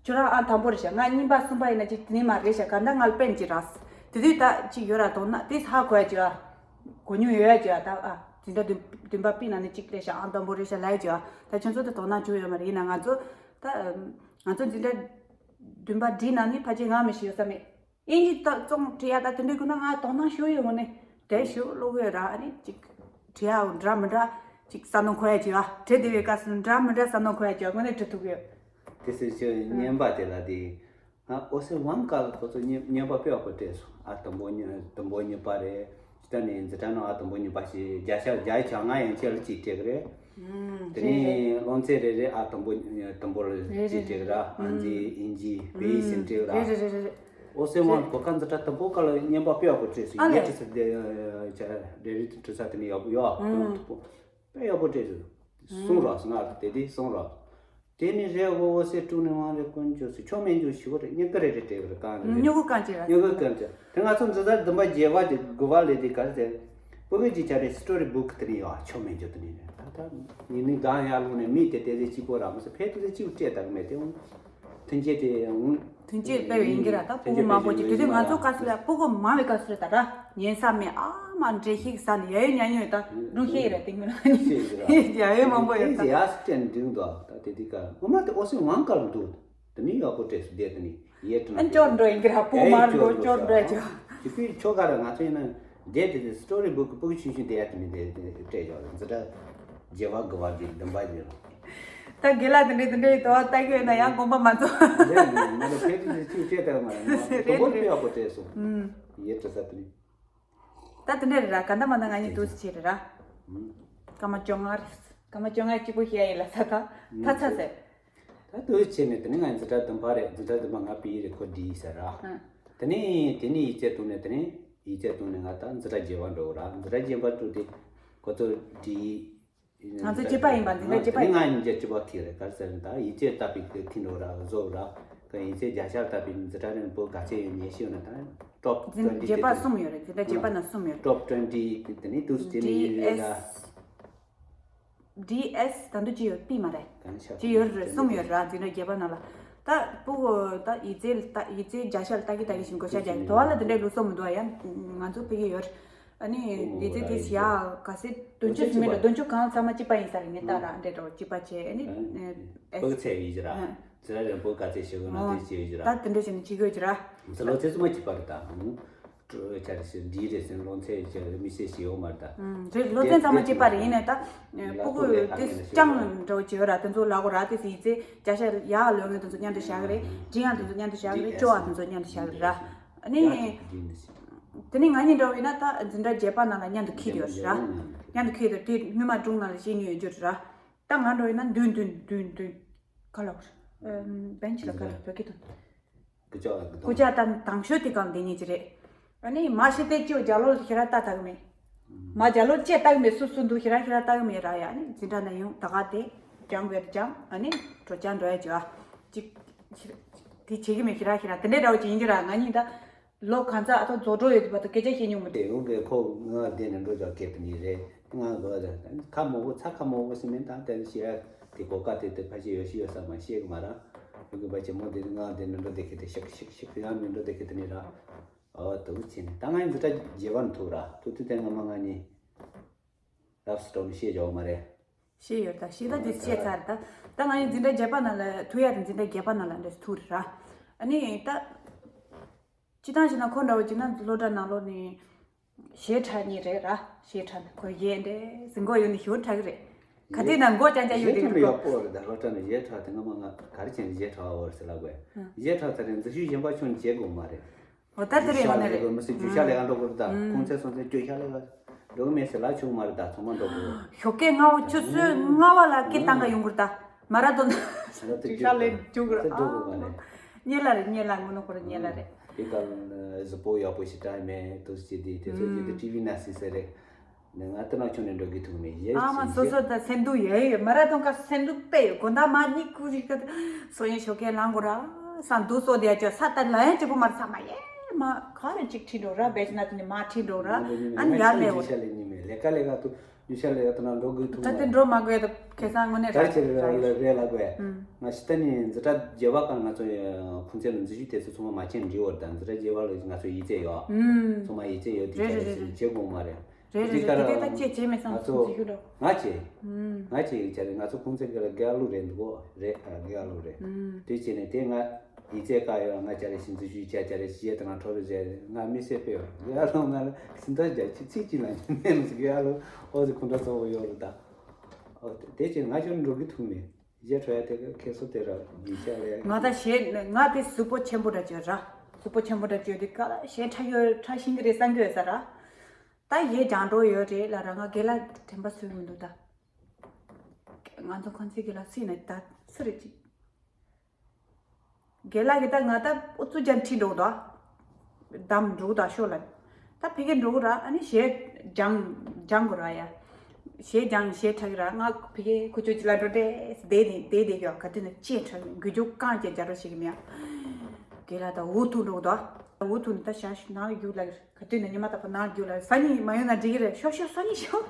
ཁྱོད་རང་ཨང་དང་པོ་རེད་ཤག་ང་གཉིས་པ་གསུམ་པ་ཡིན་ན་ཅིག་དེ་ནས་མ་རེད་ཤག་ག་འདྲ་ང་ལ་པེན་ཅིག་རག་དེ་དུས་ད་ཅིག་ཡོད་ར། དོ་སྣང་དེ་ཧ་གོ་ཡ་ཅིག་ཨ། གོ་མྱོང་ཡོད་ཡ་ཅིག་ཨ། ད་ཨ་འཛིན་གྲྭ་བདུན་བདུན་པ་པི་ནང་ནས་ཅིག་རེད་ཤག་ཨང་དང་པོ་རེད་ཤག་ལབ་ཡ་ཅིག་ཨ། ད་ཁྱོད་ཚོ་ད་དོ་སྣང་བྱུང་ཡོད་མ་རེད། ཡིན་ན་ང་ཚོ་ད་ང་ཚོ་འཛིན་གྲྭ་བདུན་པ་བྲིས་ནང་ནས་ཕལ་ཆེར་ང་མི་ཤེས་ཡོད་ས་མེད། ཨིན་ཇི་ད་རྩོམ་བྲིས་ཡ་ད་དེ་འདྲའི་ཁོ་ན་ང་དོ་སྣང་ཞུ་ཡོད་ངོ་ནས་དེ་ཞུ་ཀློག་ཡོད་ར། ཨ་ནི་ཅིག་བྲིས་ཡ་འདྲ་མི་འདྲ་ཅིག་བསམ་བློ་འཁོར་ཡ་ཅིག་ཨ། བྲིས་བསྡད་པའི་སྐབས་སུ་འདྲ་མི་འདྲ་བསམ་བློ་འཁོར་ཡ་ཅིག་ཨ། དངོས་གནས་བྲིས་ཐུབ་ཡོད། དེ་སྲིད་ཀྱི་བརྙན་པ་དེ་ལ་དེ་ང་ཨོ་སི་ཝན་སྐབས་ལ་ཁོ་ཚོ་བརྙན་བརྙན་པ་དཔེ་ཡག་པོ་སྤྲད་སོང་ཨ། དང་པོ་གཉིས་དང་པོ་གཉིས་པ་རེད། ད་ནི་འཛིན་གྲྭ་ནང་ཨ་དང་པོ་གཉིས་པ་ཞིག་བརྒྱ་ཆ་བརྒྱ་ཆ་ལྔ་ཡན་ཆད་ལ་གཅིག་སྤྲད་གི་རེད། དེ་ནས་སློབ་ཚན་རེ་རེ་ཨ་དང་པོ་དང་པོ་ལ་གཅིག་སྤྲད་གི་ར། ཨང་རྩིས་ཨིན་ཇི་བོད་ཡིག་ཟིན་སྤྲད་གི་ར། ཨོ་སི་ཝན་གོ་སྐབས་འཛིན་གྲྭ་དང་པོ་སྐབས་ལ་བརྙན་པ་དཔེ་ཡག་པོ་སྤྲད་སོང་། ཨ་ལས། ཡེ་ཁྲི་ས་དེ་ཆ་རེ་རེ་ཁྲི་ས་དེ་ནས་ཡག་པོ་ཡོད་ཨ། དང་པོ་དཔེ་ཡག་པོ་སྤྲད་སོང་། གསུང་རོགས་སོང་ང་དེ་དེ་གསུང་རོགས། དེ་ནི་རེ་འོ་འོ་སེ་དྲུག་ནས་དབང་རེ་ཀུན་སྤྱོད་སུ་ཆོ་མེད་འཇུ་ཞི་བོ་རེ་སྨྱུ་གུ་རེ་རེ་སྤྲད་པར་གང་རེ་རེ་སྨྱུ་གུ་གང་ཅི་ར། སྨྱུ་གུ་གང་ཅི་དེ་ང་ཚོ་འཛིན་གྲྭ་བདུན་པ་བརྒྱད་པ་དེ་དགུ་པ་ལས་དེ་ག་རེ་ཟེར། ཕྲུ་གུ་ཅིག་ཆ་རེ་སི་ཊོ་རི་བུག་དེ་ནི་ཡོད་ཆོ་མེད་འཇུ་དེ་ནི་རེད། ད་ད་ཉི་མའི་སྒང་ཡར་ལོག་ནས་མི་དེ་དེ་ཚེ་གཅིག་པོ་ར་མ་ཟེར་ཕལ་དེ་ཚེ་གཅིག་སྤྲད་དག་མེད་དེ་འོང་། ཐུན་ཆེ་དེ་འོང་། ཐུན་ཆེ་དཔེ་ཡིན་གྱི་ར། ད་ཕྲུ་གུ་མང་པོ་ཅིག་དེ་དུས་ང་ཚོ་སྐབས་སུ་ལ་ཕྲུ་གུ་མང་བའི་སྐབས་སུ་རེད་ད་ར། ཉན་ས་མེད་ཨ་མ་འདྲེ་ཤིག་ཟ་ནས་ཡ་ཡོད་ཉན་ཡོད་ད་སྒྲུང་བཤད་ཡོད་ར། དེ་ངོ་ན་ཡ་ཡོད་མང་པོ་ཡོད་ད། ཡ་སི་ཏན་འདྲིང་དོ་ད་དེ་དུས་ཀ་ངོ་མ་དེ་ཨོ་སི་ཝང་ཀར་འདུག་དེ་ནི་ཡག་པོ་སྤྲད་སུ་བསྡད་དེ་ནི་ཡེ་ཏུ་ན་ཨ་ཅོར་འགྲོ་ཡིན་གྱི་ར། ཕྲུ་གུ་མང་པོ་ཅོར་འགྲོ་ཅོ། དེ་དུས་ཆོ་ག་ར་ང་ཚོ་ཡིན་ན་བསྡད་དེ་དེ་སི་ཊོ་རི་བུག་གི་ཕྲུ་གུ་ཆུང་ཆུང་བསྡད་ཡ་དེ་ནི་དེ་སྤྲད་ཡོད་རེད། འཛིན་གྲྭ་བརྒྱད་པ་དགུ་པ་བརྒྱད་བདུན་པ་བརྒྱད། ད་དགེ་ལགས་དེ་འདྲའི་དེ་འདྲའི་དོ་ལྟ་གི་ཡོད་ན་ཡང་དགོངས་པ་མ་ཚོམ། རེད་མ་རེད་ཕལ་དུ་ཅིག་བཤད་ཐུབ་མ་རེད། དོ་པོ་དཔེ་ཡག་པོ་སྤྲད་སོང་། ཡེ་དྲི་ས་དེ་ནི། ད་དེ་འདྲ་རེད་ར། ག་འདྲ་མ་འདྲ་ང་གཉིས་འདུག་སེ་བྱས་རེད་ར། སྐར་མ་བཅོ་ལྔ་རེད། སྐར་མ་བཅོ་ལྔ་གཅིག་པོ་བཤད་ཡིན་ལ་ས་ད་ཐ་ཚ་ཟེར། ད་འདུག་སེ་བྱས་ནས་དེ་ནི་ང་འཛིན་གྲྭ་བདུན་པ་རེད། འཛིན་གྲྭ་བདུན་པ་ང་པི་ཡི་རེད་ཁོ་ཌི་ཡི་ཟེར་ར། དེ་ནི་དེ་ནི་ཡིག་ཚད་བཏང་ནས་དེ་ནི་ཡིག་ཚད་བཏང་ནས་ང་ད་འཛིན་གྲྭ་བརྒྱད་པ་འགྲོ་གི་ར། འཛིན་གྲྭ་བརྒྱད་པ་འགྲོ་དུས་ཁོ་ཚོ་ཌི་ཡི། ང་ཚོ་བྱིས་པ་ཡིན་པ་འཛིན་གྲྭ་བྱིས་པ་ཡིན། ང་གཉིས་ཀྱི་བྱིས་པ་ཁྱེད་རེད་ག་རེ་ཟེར་ན་ད་ཡིག་ཚད་ལྟ་བུའི་ཁྱི་འགྲོ་ར་བཟོ་ར་ག་ཡིག་ཚད་བརྒྱ་ཆ་ལྟ་བུའི་འཛིན་གྲྭ་རིང་པོ་ག་ཚད་ཡོད་ཉེ་ཤོས་ན་ད་ཊོབ་འཛིན་ཊུ་ཝེན་ཊི་བྱིས་པ་གསུམ་ཡོད་རེད། འཛིན་གྲྭ་བྱིས་པ་ན་གསུམ་ཡོད་རེད། ཊོབ་ཊུ་ཝེན་ཊི་དེ་ནི་དུས་དེ་ནི་ཡིན་རེད་ལ། ཌི་ཨེས་ད་འདུ་ཅི་ཡོད་པི་མ་རེད། ཅི་ཡོད་རེད། གསུམ་ཡོད་ར། འཛིན་གྲྭ་བརྒྱད་པ་ནང་ལ། ད་སྤུ་གུ་ད་ཡིག་ཚད་ད་ཡིག་ཚད་བརྒྱ་ཆ་ལ་ལྟ་གི་ལྟ་གི་བཞིན་བགོ་བཤའ་རྒྱག་གི། དོ་བ་ལ་དེ་འདྲའི་ལུགས་སྲོལ་མི་འདུག་ཨ། ཡང་ང་ཚོ་ཕ་གི་ཡོད་རེད། ཨ་ནི་ཡིག་ཚད་དེ་ཡ་ག་ཚད་བདུན་ཅུ་ཟིན་མེད་ལ་བདུན་ཅུ་གང་ཚང་མ་གཅིག་པ་ཡིན་ས་རེད། ངས་ལྟ་ར་འདྲེ་འགྲོ་གཅིག་པ་བྱས། ཨ་ནི་སྤུ་གུ་ཚད་ཡིན་གྱི་ར། ཚེ་ར་རིང་པོ་ག་ཚད་ཞིག་ཡོད་ན་དེ་བྱས་ཡོད་ཀྱི་ར། ད་དེ་འདྲ་བྱས་ནས་བྱེད་དགོས་ཀྱི་ར། ཚེ་ལོ་ཚད་ཚང་མ་གཅིག་པ་རེད་ད། སྤྲོ་བའི་ཆ་རེ་ཞིག་འདིའི་རེ་ཟིན་ལོ་ཚད་ཀྱི་མི་ཚེ་ཞིག་ཡོད་མ་རེད་ད། ཨུམ། རེད། ལོ་ཚད་ཚང་མ་གཅིག་པ་རེད། ཡིན་ནའི་ད་སྤུ་གུ་དེ་སྤྱང་འདྲ་བོ་ཅིག་ཡོད་ར། དེ་ཚོ་ལབ་དགོས་ར། དེ་ཚོ་ཡིག་ཚད་བརྒྱ་ཆ་ཡག་ལོན་མཁན་དེ་ཚོ་མཉམ་དུ་བཞག་གི་རེད། འབྲི་ཡག་དེ་ཚོ་མཉམ་དུ་བཞག་གི་རེད། སྐྱོ་བ་དེ་ཚོ་མཉམ་དུ་བཞག་གི་རེད་ར། ཨ་ནི་དེ་ནི་ང་གཉིས་འདྲ་བོ་ཡིན་ན་ད་འཛིན་གྲྭ་བརྒྱད་པ་ནང་ལ་མཉམ་དུ་འཁྱེར་ཡོད་ར། མཉམ་དུ་འཁྱེར་དུས་དེ་སྔོན་མ་སྒྲུང་ནང་ལ་བཤད་མྱོང་ཡོད་རྒྱུ་རེད་ར། ད་ང་འདྲ་བོ་ཡིན་ན་མདུན་མདུན་མདུན་མདུན། ག་ལབ་དགོས་རེད། བན་ཆི་ལ་ག་ལབ་བོད་སྐད་དུ། སྐུ་ཅག་ལ་སྐུ་ཅག་དང་དང་ཤོས་དེ་གང་བསྡད་ཉེ་ཅི་རེད། ཨ་ནི་མ་ཤི་སྟེ་ཅིའོ་རྒྱ་ལོ་ལ་ཁྱེད་རང་ལྟ་ཐག་མེད། མ་རྒྱ་ལོ་ལ་ཅེ་ལྟ་གི་མེད། སུ་སུ་འདུག་ཁྱེད་རང་ཁྱེད་རང་ལྟ་གི་མེད་ར་ཡ། ཨ་ནི་འཛིན་གྲྭ་ན་ཡོང་ད་ག་དེ་སྦྱང་དགོས་ད་སྦྱང་། ཨ་ནི་འགྲོ་སྦྱང་འགྲོ་ཡ་བྱོས་ཨ། ཅིག་དེ་བྱེད་གི་མེད། ཁྱེད་རང་ཁྱེད་རང་དེ་འདྲའི་འདྲ་བོ་ཅིག་ཡིན་གྱི་ར། ང་གཉིས་ད་ལོ་གང་ཚ་ཨ་ཐོ་རྫོགས་འགྲོ་ཡོད་དུས་བར་དུ་སྐད་ཆ་བཤད་མྱོང་མི་འདུག་དེ་ཡོང་གི་ཁོ་ང་བསྡད་ནས་འགྲོ་ཅོག་སྐད་དུ་ནི་རེད། ང་གོ་ད་ཁ་མོ་བོ་ཚ་ཁ་མོ་བོ་ཞིག་མིན་ད་དེ་ཤི་ཡ་དེ་གོ་ཀ་དེ་དེ་ཕ་ཤི་ཡོ་ཤི་ཡོ་ས་མ་ཤེས་གི་མ་ར། ཡོང་གི་བ་ཆེ་མོ་དེ་ང་བསྡད་ནས་འགྲོ་དེ་ཁེ་དེ་ཤག་ཤག་ཤག་ཡང་མི་འགྲོ་དེ་ཁེ་དེ་ནི་ར། ཨོ་དུ་བྱས་ནས་ད་ང་འཛིན་གྲྭ་བརྒྱད་པ་ནས་ཐུག་ར། ཐུག་དུས་དེ་ང་མ་ང་གཉིས་རབས་སུ་འགྲོ་ནས་ཤེས་བྱ་བ་མ་རེད། ཤེས་ཡོད་ད། ཤེས་ད་དེ་ཤེས་ཚར་ད། ད་ང་ཡི་འཛིན་གྲྭ་བརྒྱད་པ་ནང་ལ་ཐུག་ཡ་རེད། འཛིན་གྲྭ་བརྒྱད་པ་ནང་ལ་འདྲ་ཐུག་རེད་ར། ཨ་ནི་ད། སྤྱི་བཏང་བྱས་ན་ཁོ་འདྲ་བོ་བྱས་ན་སློབ་གྲྭ་ནང་ལོགས་ནས་གཞས་འཁྲབ་མཁན་རེད་ར། གཞས་འཁྲབ་ནས་ཁོ་གཞས་འདྲ་ཟིན་གོ་ཡོད་ནས་ཞོར་འཁྲབ་གི་རེད། ག་དུས་ན་མགོ་ཅང་ཅང་གཞས་ཡོད་དེ་འཁྲབ་ཡག་པོ་རེད་ད། སློབ་གྲྭ་ནས་གཞས་འཁྲབ་དེ་སྔ་མ་ང་ག་རེ་བྱས་ནས་གཞས་འཁྲབ་པ་རེད་ཟེར་ལབ་དགོས། གཞས་འཁྲབ་ཚར་རེད། འཛུལ་ཞུགས་གཞན་པ་ཁྱོན་བྱེད་དགོས་མ་རེད། འོ་ད་དེ་རེད། འོ་ན་རེད། མི་སྲིད་རྒྱུ་ཤ་ལས་ཀ་འགྲོ་དགོས་རེད་ད། ཁོང་ཚོའི་སོང་ཚེ་རྒྱུ་ཤ་ལས་ཀ་འགྲོ་གི་མེད་ཟེར་ལ་ཆུང་མ་རེད་ད། ཚང་མ་འགྲོ་དགོས། ཞོགས་ཀས་སྔ་བོ་ཆུ་ཚོད་ལྔ་བ་ལ་སྐད་བཏང་ག་ཡོང་གི་རེད་ད། མ་ར་དོན་ད་རྒྱུ་ཤ་ལས་རྒྱུ་གི་རེད། ཨ་གཉེར་ལ་རེད། གཉེར་ལ་ངོ་ནོ་ཁོ་ར་གཉེར་ལ་རེད། དེ་ག་གཟུགས་པོ་ཡག་པོ་ཞིག་དྲག་མེད་དུ་ཞིག་དེ་དེ་ཚོ་ཅི་དེ་ཊི་ཝི་ན་སི་སེ་རེད། ནས་ང་ལྟ་ན་ཁྱོན་ནས་འགྲོ་གི་ཐུག་མེད་ཡེ་ཨ་མ་ཞིག་སོ་སོ་ད་སེམས་སྡུག་ཡོད་ཡོད། མ་ར་དོན་ཀ་སེམས་སྡུག་དཔེ་ཡོད། དགོང་དག་མ་གཉིད་ཁུག་ཞིག་ག་སོ་ཡིན་ཞོགས་ཀས་ལངས་དགོས་ར་ས་འདུག་སོ་དེ་ཡ་ཅོ་ས་ད་ལ་ཡ་གཅིག་པོ་མ་ར་ས་མ་ཡེ་མ་ག་རེ་གཅིག་ཁྲིད་འགྲོ་ར། བེ་ཅི་ན་དེ་ནི་མ་ཁྲིད་འགྲོ་ར། ཨ་ནི་ཡར་ལས་འོ་ཤ་ལས་ཉི་མེད་ལས་ཀ་ལས་ཀ་ཐུག་ཉི་ཤ་ལས་ཀ་ད་ན་འགྲོ་གི་ཐུག་ད་དེ་མ་འགྲོ་མ་དགོས་ད་ཁེ་སང་དངོས་གནས་ག་རེ་བྱེད་རེད་རེད་ལ་དགོས། ང་ཤི་ད་ནི་འཛིན་གྲྭ་བརྒྱད་པ་གང་ང་ཚོ་ཁུང་ཚན་ལ་འཛུལ་ཞུགས་དེ་ཚོ་ཚང་མ་མ་ཆེན་འབྲི་བར་དང་འཛིན་གྲྭ་བརྒྱད་པ་ལ་ང་ཚོ་ཡིག་ཚད་ཡོད། ཚང་མ་ཡིག་ཚད་ཡོད་དེ་རེད་རེད་རེད་རེད། བྱེད་དགོས་མ་རེད། རེད་རེད་རེད། དེ་ད་ཅེས་བྱས་མེད་སང་ང་ཚོ་ཚུགས་ཀྱི་ལོ། ང་བྱས། ང་བྱས་ཡིག་ཆ་རེད། ང་ཚོ་ཁུང་ཚན་ག་ལ་དགེ་ཨ་ལུ་རེད་འདུག་གོ་རེད། ཨ་དགེ་ཨ་ལུ་རེད། དེ་བྱས་ནས་དེ་ང་ཡིག་ཚད་བཀག་ཡོད། ང་བྱ་རེད་ཤིང་འཛུལ་ཞུགས་བྱ་བྱ་རེད་ཞེས་དེ་ང་ཁྲོ་རེ་བྱས་རེད། ང་མི་སེར་སྤེལ་བ་དགེ་ཨ་ལུ་ང་ལ་སིན་ད་བྱ་ཆི་ཚིག་ཅིག་ལ་མེད་མི་སི་དགེ་ཨ་ལུ་ཨོ་ཟི་ཁུང་ཁྲ་གཙོ་བོ་ཡོད་རེད་ད། ཨོ་དེ་བྱས་ང་ཅུང་འགྲོ་གི་ཐུག་མེད། གཞས་འཁྲབ་ཡ་དེ་ག་ཁེ་སོ་དེ་ར་རྒྱུས་ཆ་རེད། ང་ད་གཞས་ང་དེ་གཟུགས་པོ་ཆེན་པོ་འདྲ་བྱོས་ར། གཟུགས་པོ་ཆེན་པོ་འདྲ་བྱོས་དེ་ག་ལ་གཞས་འཁྲབ་ཡོད་འཁྲབ་ཤེས་ཀྱི་རེད་བསམ་གྱི་ཡོད་ས་ར། ད་གཞས་སྦྱང་འགྲོ་ཡོད་རེད་ལ་ར། ང་རྒན་ལགས་དྲན་པ་གསོས་མི་འདུག་ད། ང་ཚོ་ཁོང་ཚོའི་རྒན་ལགས་སུ་ཡིན་ན་ད་སུ་རེད་ཅིག་རྒན་ལགས་ཀྱིས་ད་ང་ད་ཨུ་ཚུགས་ཅན་ཁྲིད་འགྲོ་གི་འདུག་བདམས་འགྲོ་གི་འདུག་ཤོག་ལ། ད་ཕ་གིར་འགྲོ་གི་ར། ཨ་ནི་གཞས་སྦྱང་སྦྱང་དགོས་ར་ཡ། གཞས་སྦྱང་གཞས་འཁྲབ་ཀྱི་ར། ང་ཕ་གིར་ཁུ་ཆོ་ཅི་ལ་འགྲོ་བསྡད་བསྡད་བསྡད་བསྡད་ཀྱི་ཡོད། ག་དུས་ན་ཅེས་འཁྲབ་འགུལ་སྐྱོད་རྐང་བཅས་རྒྱ་རོ་ཞིག་གི་མིང་། རྒན་ལགས་ད་འུ་ཐུག་འགྲོ་གི་འདུག་འུ་ཐུག་ནས་ད་ཞག་ཞུ་ནང་ལ་རྒྱུགས་ལ་ག་དུས་ན་ཉི་མ་ད་ཕ་ནང་རྒྱུགས་ལ་སང་ཉིན་མ་ཡོང་ན་འགྲིག་གི་རེད། ཤོག་ཤོག་སང་ཉིན་ཤོག་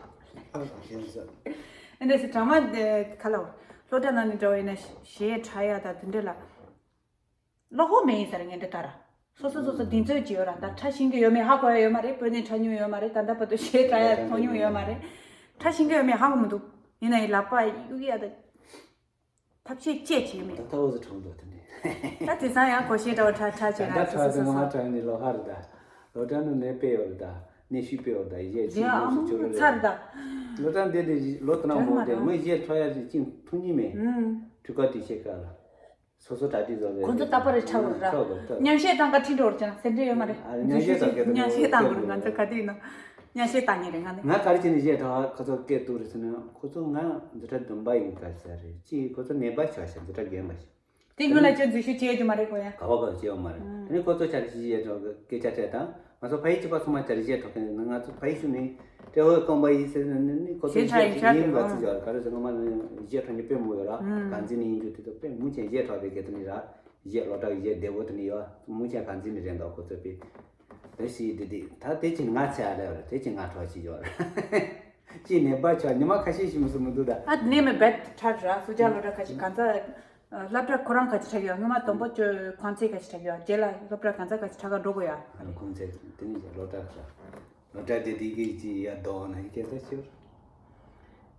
ཨ་ནི་སི་དྲ་མ་དེ་ག་ལ་བར་སློབ་གྲྭ་ནང་ནས་འདྲ་བ་ཡིན་ན་གཞས་འཁྲབ་ཡ་ད་དེ་འདྲ་ལ་བློ་ཁོག་མེད་ཡིན་ས་རེད། ངས་འདི་ལྟར་སོ་སོ་སོ་སོ་གདེང་ཚོད་ཅིག་ཡོད་ར། ད་འཁྲབ་ཤེས་ཀྱི་ཡོད་མེད་ཧ་གོ་ཡ་ཡོད་མ་རེད། བོད་ནས་འཁྲབ་མྱོང་ཡོད་མ་རེད། ད་ལྟ་བར་དུ་གཞས་འཁྲབ་ཡ་མཐོང་མྱོང་ཡོད་མ་རེད། འཁྲབ་ཤེས་ཀྱི་ཡོད་མེད་ཧ་གོ་མི་འདུག་ཡིན་ན་ཡི་ལག་པ་གཡུག་ཡ་ད་ཐབས་ཤེས་ཅི་བྱས་མེད། ད་ལྟ་འོ་ཟི་གྲོངས་འདུག་དེ་ནས། ད་དེང་སང་ཡང་གོ་ཤེས་འདྲ་བོ་འཁྲབ་འཁྲབ་བྱེད་ད་ར། ལྟ་སོ་ཁྲག་སོ་དེ་ངོ་མ་སོ་འཁྲབ་ནི་ལོ་ཧ་རེད་ད། ལོ་གྲངས་ནང་ནས་དཔེ་ཡོད་རེད་ད། གནས་ཤུལ་དཔེ་ཡོད་ད། གཞས་རྗེས་ཨ་ཅིག་མོ་ཅིག་ཅོ་རེད། ཚར་ད། ལོ་གྲངས་འདི་དེ་ལོ་དེ་ན་མོ་དེ་མི་གཞས་འཁྲབ་ཡ་ཞིག་ཅིང་ཐུག་ཉིན་མེད། ཨུམ། འཁྲུལ་ཁ་དུས་ཤེས་ཁ་ལ། སོ་སོ་གྲ་སྒྲིག་བཟོ་རེད། ཁོ་ཚོ་རྟག་པར་རེ་འཁྲབ་རེད་ར། ཁྲབ་རེད་ཁྲབ། མཉམ་གཞས་བཏང་ག་ཁྲིད་འགྲོ་རེད་ཅང་སེམས་ཁྲལ་ཡོད་མ་རེད། ཨ་རེ་མཉམ་གཞས་བཏང་ག་མཉམ་གཞས་བཏང་དགོས་རེད། ང་ཚོ་ག་དུས་ཡིན་ན་མཉམ་གཞས་བཏང་ངེས་རེད། ང་ནི། ང་ག་རེ་བྱས་ནས་གཞས་འཁྲབ་ཁོ་ཚོ་སྐད་བཏུག་རེད་ཟེར་ན་ཁོ་ཚོ་ང་འཛིན་གྲྭ་བདུན་པ་ཡིན་ག་ཟེར་རེད། གཅིག་ཁོ་ཚོ་ནད་པ་ཆགས་ཤག་འཛིན་གྲྭ་རྒན་པ་ཞིག་དེ་སྔོན་ལ་ཁྱོད་འཛུལ་ཞུགས་བྱས་ཡོད་ཀྱི་མ་རེད་གོ་ཡ། ག་བ་ག་བྱས་ཡོད་མ་རེད། ཨ་ནི་ཁོ་ཚོ་ཆ་རེ་ཞིག་གཞས་འཁྲབ་སྐད་ཆ་དྲིས་དང་། ང་ཚོ་ཕ་ཡུལ་གཅིག་པ་ཚང་མ་ཆ་རེ་གཞས་འཁྲབ་མཁན་ནི་ང་ཚོ་ཕ་ཡུལ་ཤུལ་ནས་ཏྲེ་ཧོར་ཀོང་པ་ཡིན་ཟེར་ནས་ནི་ཁོ་ཚོ་གཞས་འཁྲབ་ཡིན་ཤག་ཡིན་པ་ཚོ་ཡོད་རེད། ག་རེ་ཟེར་ང་མ་ནི་གཞས་འཁྲབ་མཁན་དཔེ་མང་པོ་ཡོད་ར། ཨུམ། གངས་འཛིན་ནས་ཡིན་རྒྱུ་དེ་ཚོ་དཔེ་མང་ཆེ་གཞས་འཁྲབ་དེ་གལ་ཏེ་ནི་ར། གཞས་སློབ་གྲྭ་གི་གཞས་བདེ་བོ་དེ་ནི་ཡོད། མང་ཆེ་གངས་འཛིན་ནས་རེད་འདུག་ཁོ་ཚོ་དཔེ། དེ་ཞིག་དེ་དེ་ད་དེ་ཅིག་ང་ཚེ་ཨ་ལེ་བ་རེད། དེ་ཅིག་ང་འཁྲབ་ཞིག་ཡོད་རེད། ཅི་ནས་པ་ཆ་ཉི་མ་ཁ་ཤས་ཤིག་མི་སུ་མི་འདུག་ད། ཨ་ནས་མི་བེད་ཁྲ་ར་སུ་ཇ་ལོ་ར་ཁ་ཤས་གང་ཚ་སློབ་གྲྭ་ཁོ་རང་ཁ་ཤས་ཁྲ་གི་ཡོད། སྔོན་མ་དང་པོ་ཅོ་ཁང་ཚེ་ཁ་ཤས་ཁྲ་གི་ཡོད། རྗེས་ལ་སློབ་གྲྭ་གང་ཚ་ཁ་ཤས་ཁྲ་ག་འགྲོ་གི་ཡོད། ཁོང་ཚེ་དེ་ནས་སློབ་གྲྭ་ཁ་སློབ་གྲྭ་དེ་དེ་གི་ཅི་ཡ་དོ་ན་ཡི་སྐད་ཆ་ཤོར།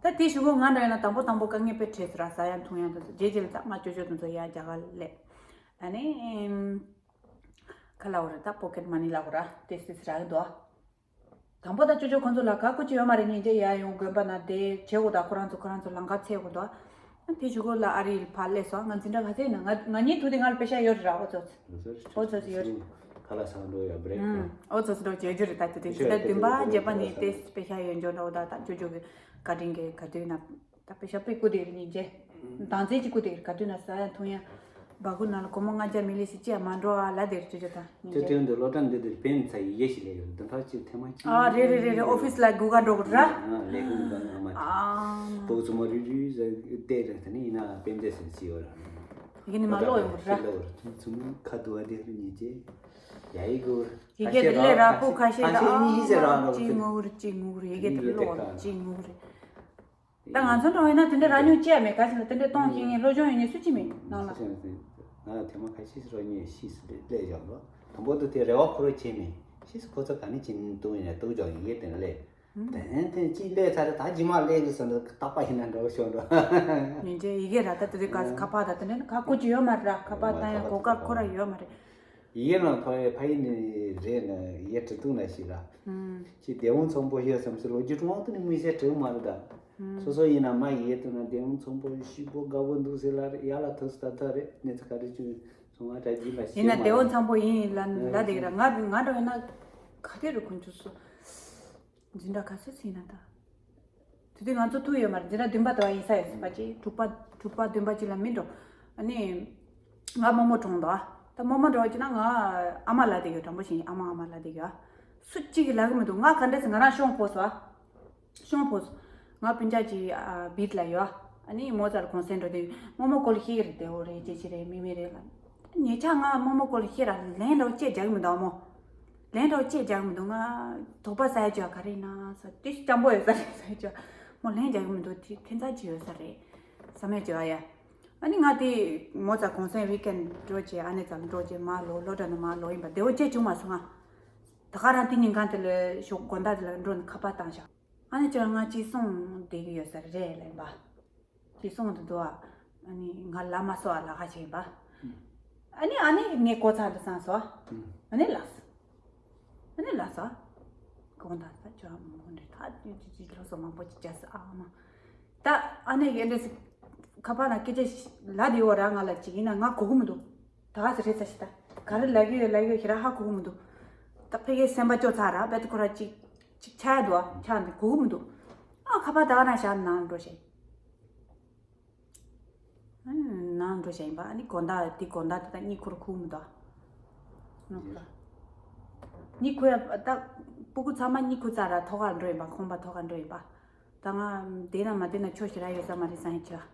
ད་དེ་ཞུ་གོ་ང་འདྲ་ཡོད་ན་དང་པོ་དང་པོ་དཀའ་ངལ་དཔེ་འཕྲད་ཟེར་ར་ཟ་ཡ་འཐུང་ཡ་འདུག་རྗེས་རྗེས་ལ་ད་ང་ཅོ་ཅོ་དང་ཚོ་ཡ་རྒྱ་གར་སླེབས། ད་ནི་ཁ་ལ་འོ་ར་ད་པོ་ཀེད་མ་ནི་ལ་འོ་ར་དེ་སི་སི་ར་གི་འདུག་དང་པོ་ད་ཅོ་ཅོ་ཁོང་ཚོ་ལ་ག་ཀུ་ཅི་ཡོད་མ་རེད། སྙིང་རྗེ་ཡ་ཡོང་དགོན་པ་ན་དེ་བྱེད་དགོས་ད་ཁོ་རང་ཚོ་ཁོ་རང་ཚོ་ལང་ཀ་ཚེ་དགོས་འདུག་དེ་ཞུ་གོ་ལ་ཨ་རི་ཕ་ལས་སོ་ང་འཛིན་གྲྭ་ག་ཚེ་ན་ང་ང་གཉིས་ཐུག་དེ་ང་ལ་པེ་ཤ་ཡོད་རེད་ར། འོ་ཚོ་ཁ་ལ་ས་འགྲོ་ཡ་འབྲེག་ཁ་ལ་ས་འགྲོ་ཡ་འབྲེག་ཨུམ། འོ་ཚོ་ཚོ་འགྲོ་བྱེད་རྒྱུ་རེད། ད་དེ་དེ་ཕེ་ཤ་ཕེ་ཤ་བདུན་པ་བརྒྱད་པ་ནས་དེ་པེ་ཤ་ཡོད་འཇོག་འདྲ་བོ་ད་ད་ཅོ་ཅོ་གི་བཀའ་དྲིན་གི་ག་དུས་ན་ད་པེ་ཤ་པེ་ཀུ་དེ་རེད་སྙིང་རྗེ་མདང་ཚེ་གཅིག་ཀུ་དེ་རེད་ག་དུས་ན་ཟ་ཡ་འཐུང་ཡ་སྦ་ཁུག་ནང་ལ་སྒོར་མོ་ལྔ་བརྒྱ་མི་ལས་ཤིག་ཅི་ཡ་མ་འགྲོ་ཨ་ལ་དེ་རེད་ཅོ་ཅོ་ད་སྙིང་ཅོ་རྗེ་ཅོ་འདི་སློབ་གྲྭ་འདི་དེར་བན་ཚ་ཡི་ཡེ་ཞིག་ལས་ཡོད་འདི་འཕྲ་གཅིག་ཐེངས་མ་གཅིག་ཨ་རེད་རེད་རེད་རེད། ཨོ་ཕི་སི་ལ་སྒུག་ག་འགྲོ་དགོས་ར། ལས་ཁུངས་གང་ཡང་མ་ཐེ་ཨ་སྤོག་ཚོ་མ་རུ་རུ་ཟ་བལྟས་རེད། ད་ནི་ཡིན་ན་པེམ་ཏེ་ཟེར་ཅི་ཡོད་ར། ཡིན་ནི་མ་ལོག་ཡོང་གི་ར། ལོག་ར་ཚུམ་ཚུམ་ཁ་དུ་བ་དེ་རུ་ཉིད་ཅེ་ཡ་ཡི་གོ་ཡི་གེ་དེ་ལས་ར་པོ་ཁ་ཤས་ལ་ཨ་ཅི་ངུ་རེད་ཅི་ངུ་རེད་ཡི་གེ་དེ་ལོག་ཅི་ངུ་རེད། ད་ང་ཚོ་འགྲོ་ཡིན་ན་དེ་འདྲ་ར་ཉུང་ཅི་ཡ་མེད་ག་ཟེར་ན་དེ་འདྲ་གཏོང་ཤེས་མཁན་སློབ་སྦྱོང་ཡོད་མཁན་སུ་གཅིག་མེད་ནང་ལ། ང་ལ་ཐེངས་མ་ཁ་ཤས་སུ་རོ་ཉེ་ཤིས་སུ་སླེབས་བཞག་ལོ། དང་པོ་དུ་དེ་རེ་བ་ཁོ་རོ་བྱས་མེད་ཤིས་སུ་ཁོ་ཚོ་ག་ནས་བྱིན་གཏོང་ཡིན་ན་གཏོང་བཞག་ཡིན་ཡེ་དེ་ན་སླེབས། དེ་ནས་དེ་གཅིག་སླེབས་ཚར་རེད། ད་རྗེས་མ་སླེབས་གི་སོང་འདུག་རྟག་པ་ཡིན་ན་འགྲོ་ཤོག་འགྲོ། ཉིན་རྗེས་ཡི་གེ་ར་ད་དེ་དུས་ག་ཁ་པར་ད་དེ་འདྲ་ནི་ག་ཀུ་ཅི་ཡོད་མ་རེད་ར། ཁ་པར་བཏང་ཡ་གོ་སྐབས་ཁོ་ར་ཡོད་མ་རེད། ཡིན་ན་ཕ་ཕ་ཡིན་ནི་རེད་ན་ཡེ་ཁྲི་ཏུ་ན་ཞིག་ར། ཁྱི་དེ་བོང་ཚོང་པོ་ཡོད་བསམ་སྲིད་ལོ་རྒྱུས་དྲུང་དུ་ནི་མི་ཤེས་དྲི་མ་རེད་ད། སོ་སོ་ཡིན་ན་མ་ཡེ་ཏུ་ན་དེ་བོང་ཚོང་པོ་ཤི་པོ་དགའ་བོ་འདུག་ཟེར་ལ་རེད་ཡ་ལ་ཐུག་སྟ་ཐ་རེད་གནས་ཚུལ་ག་རེ་བྱུང་སོང་ང་དྲ་རྒྱུས་ལ་ཤེས་ཡིན་ན་མ་དེ་བོང་རེད། ཚོང་པོ་ཡིན་ལ་ལ་དེ་ར་ང་ང་འགྲོ་ཡིན་ན་ག་དེ་རུ་ཁུན་ཆུ་སོ། འཛིན་གྲྭ་ག་ཚོད་ཚིག་ན་ད། དེ་དུས་ང་ཚོ་ཐུག་ཡོད་མ་རེད། འཛིན་གྲྭ་བདུན་པ་དེ་བ་ཡིན་ས་ཡོད་ཟེར་པ་ཅིག་དྲུག་པ་དྲུག་པ་བདུན་པ་ཅིག་ལ་མི་འགྲོ། ཨ་ནི། ང་རྨོ་མོ་གྲོངས་འདུག་ཨ། ད་རྨོ་མོ་འགྲོ་བ་ཅིག་ན་ང་ཨ་མ་ལ་དེ་ཡོད་དྲང་པོ་ཞིག་ཨ་མ་ཨ་མ་ལ་དེ་ཡོད་ཨ། སུ་གཅིག་གིས་ལབ་གི་མི་འདུག་ང་ག་འདྲ་ཟེར་ང་རང་ཤོང་ཕོ་སོ་ཨ། ཤོང་ཕོ་སོ། ང་སྤུན་ཀྱག་ཅིག་ཨ་བིད་ལ་ཡོད་ཨ། ཨ་ནི་མོ་ཚར་གོང་སེང་འགྲོ་དུས་རྨོ་མོ་སྐོར་ལ་ཤེས་ཀྱི་རེད་དེ་འོ་རེད་ཅེ་ཅེ་རེད་མི་མི་རེད་ལ། ཉེ་ཆར་ང་རྨོ་མོ་སྐོར་ལ་ཤེས་ར་ལན་འདྲ་བོ་ཅེས་རྒྱག་གི་མི་འདུག་ཨ་མོ། ལན་འདྲ་བོ་ཅེས་རྒྱག་མི་འདུག་ང་དོགས་པ་ཟ་ཡ་ཅོ་ག་རེ་ཡིན་ན་ས་དེ་སྤྱང་པོ་ཡོད་ས་རེད་ཟ་ཡ་ཅོ། མོ་ལན་རྒྱག་གི་མི་འདུག་དེ་ཁྱད་མཚར་ཅིག་ཡོད་ས་རེད། བསམ་ཡ་ཅོ་ཨ་ཡ། ཨ་ནི་ང་དེ་མོ་ཚ་གོང་སེང་ཝིག་ཨེན་འགྲོ་བྱས་ཨ་ནེ་ཚ་འགྲོ་བྱས་མ་ལོ་ལོ་འདྲ་ནི་མ་ལོ་ཡིན་པ་དེ་བོ་ཅེས་བྱུང་མ་སོང་ང་། ད་ག་རང་དེ་ཉིན་གང་དེ་ལ་ཞོགས་དགོང་དག་དེ་ལ་འགྲོ་ནི་ཁ་པར་བཏང་བཞག་ཨ་ནེ་ཅོ་ང་ཅི་སོང་བསྡད་གི་ཡོད་ས་རེད་ལན་པ། ཅི་སོང་དུ་འདུག་ཨ། ཨ་ནི་ང་ལ་མ་སོ་ཨ་ལ་ཁ་ཆེན་པ། ཨ་ནི་ཨ་ནི་ངའི་གོ་ཚ་འདི་སང་སོ། ཨ་ནི་ལགས། ཨ་ནི་ལགས་སོ། གོང་དང་ས་ཅོ་མོ་འདྲེ་ཐག་ཅི་ཅི་ཅི་ལོ་སོ་མང་པོ་ཅི་ཅ་ས་ཨ་མ། ད་ཨ་ནི་ཡེ་འདྲེ་སི་ཁ་པར་ན་སྐད་ཆ་ལ་དེ་འོ་ར་ང་ལ་ཅི་ཡིན་ན་ང་གོ་གི་མི་འདུག་ད་ག་ཟེ་རེད་ཚ་ཞིག་ད། ག་རེ་ལབ་ཀྱི་ཡོད་ལབ་ཀྱི་ཡོད་ཁྱེད་རང་ཧ་གོ་གི་མི་འདུག་ད་ཕ་གིའི་སེམས་པ་སྐྱོ་ཚར་ར་བེད་ཁོ་ར་ཅིག་ཅིག་ཆགས་ཡ་འདུག་ཨ། ཆགས་འདི་གོ་གི་མི་འདུག་ཨ་ཁ་པར་ད་ག་ན་བཞག་ནང་འགྲོ་ཤེས། ནང་འགྲོ་བཞག་ཡིན་པ་ཨ་ནི་དགོང་དག་འདི་དགོང་དག་དེ་ད་གཉིད་ཁུག་ར་ཁུག་མི་འདུག་ཨ། གཉིད་ཁུག་ཡ་ད་སྤུ་གུ་ཚང་མ་གཉིད་ཁུག་ཚར་ར་ཐོག་ཁར་འགྲོ་ཡིན་པ་ཁང་པ་ཐོག་ཁར་འགྲོ་ཡིན་པ། ད་ང་བསྡད་ན་མ་བསྡད་ན་ཆོག་ཤི་ར་ཡོད་ས་མ་རེད་བསམ་ཡ་ཅིག་ཨ།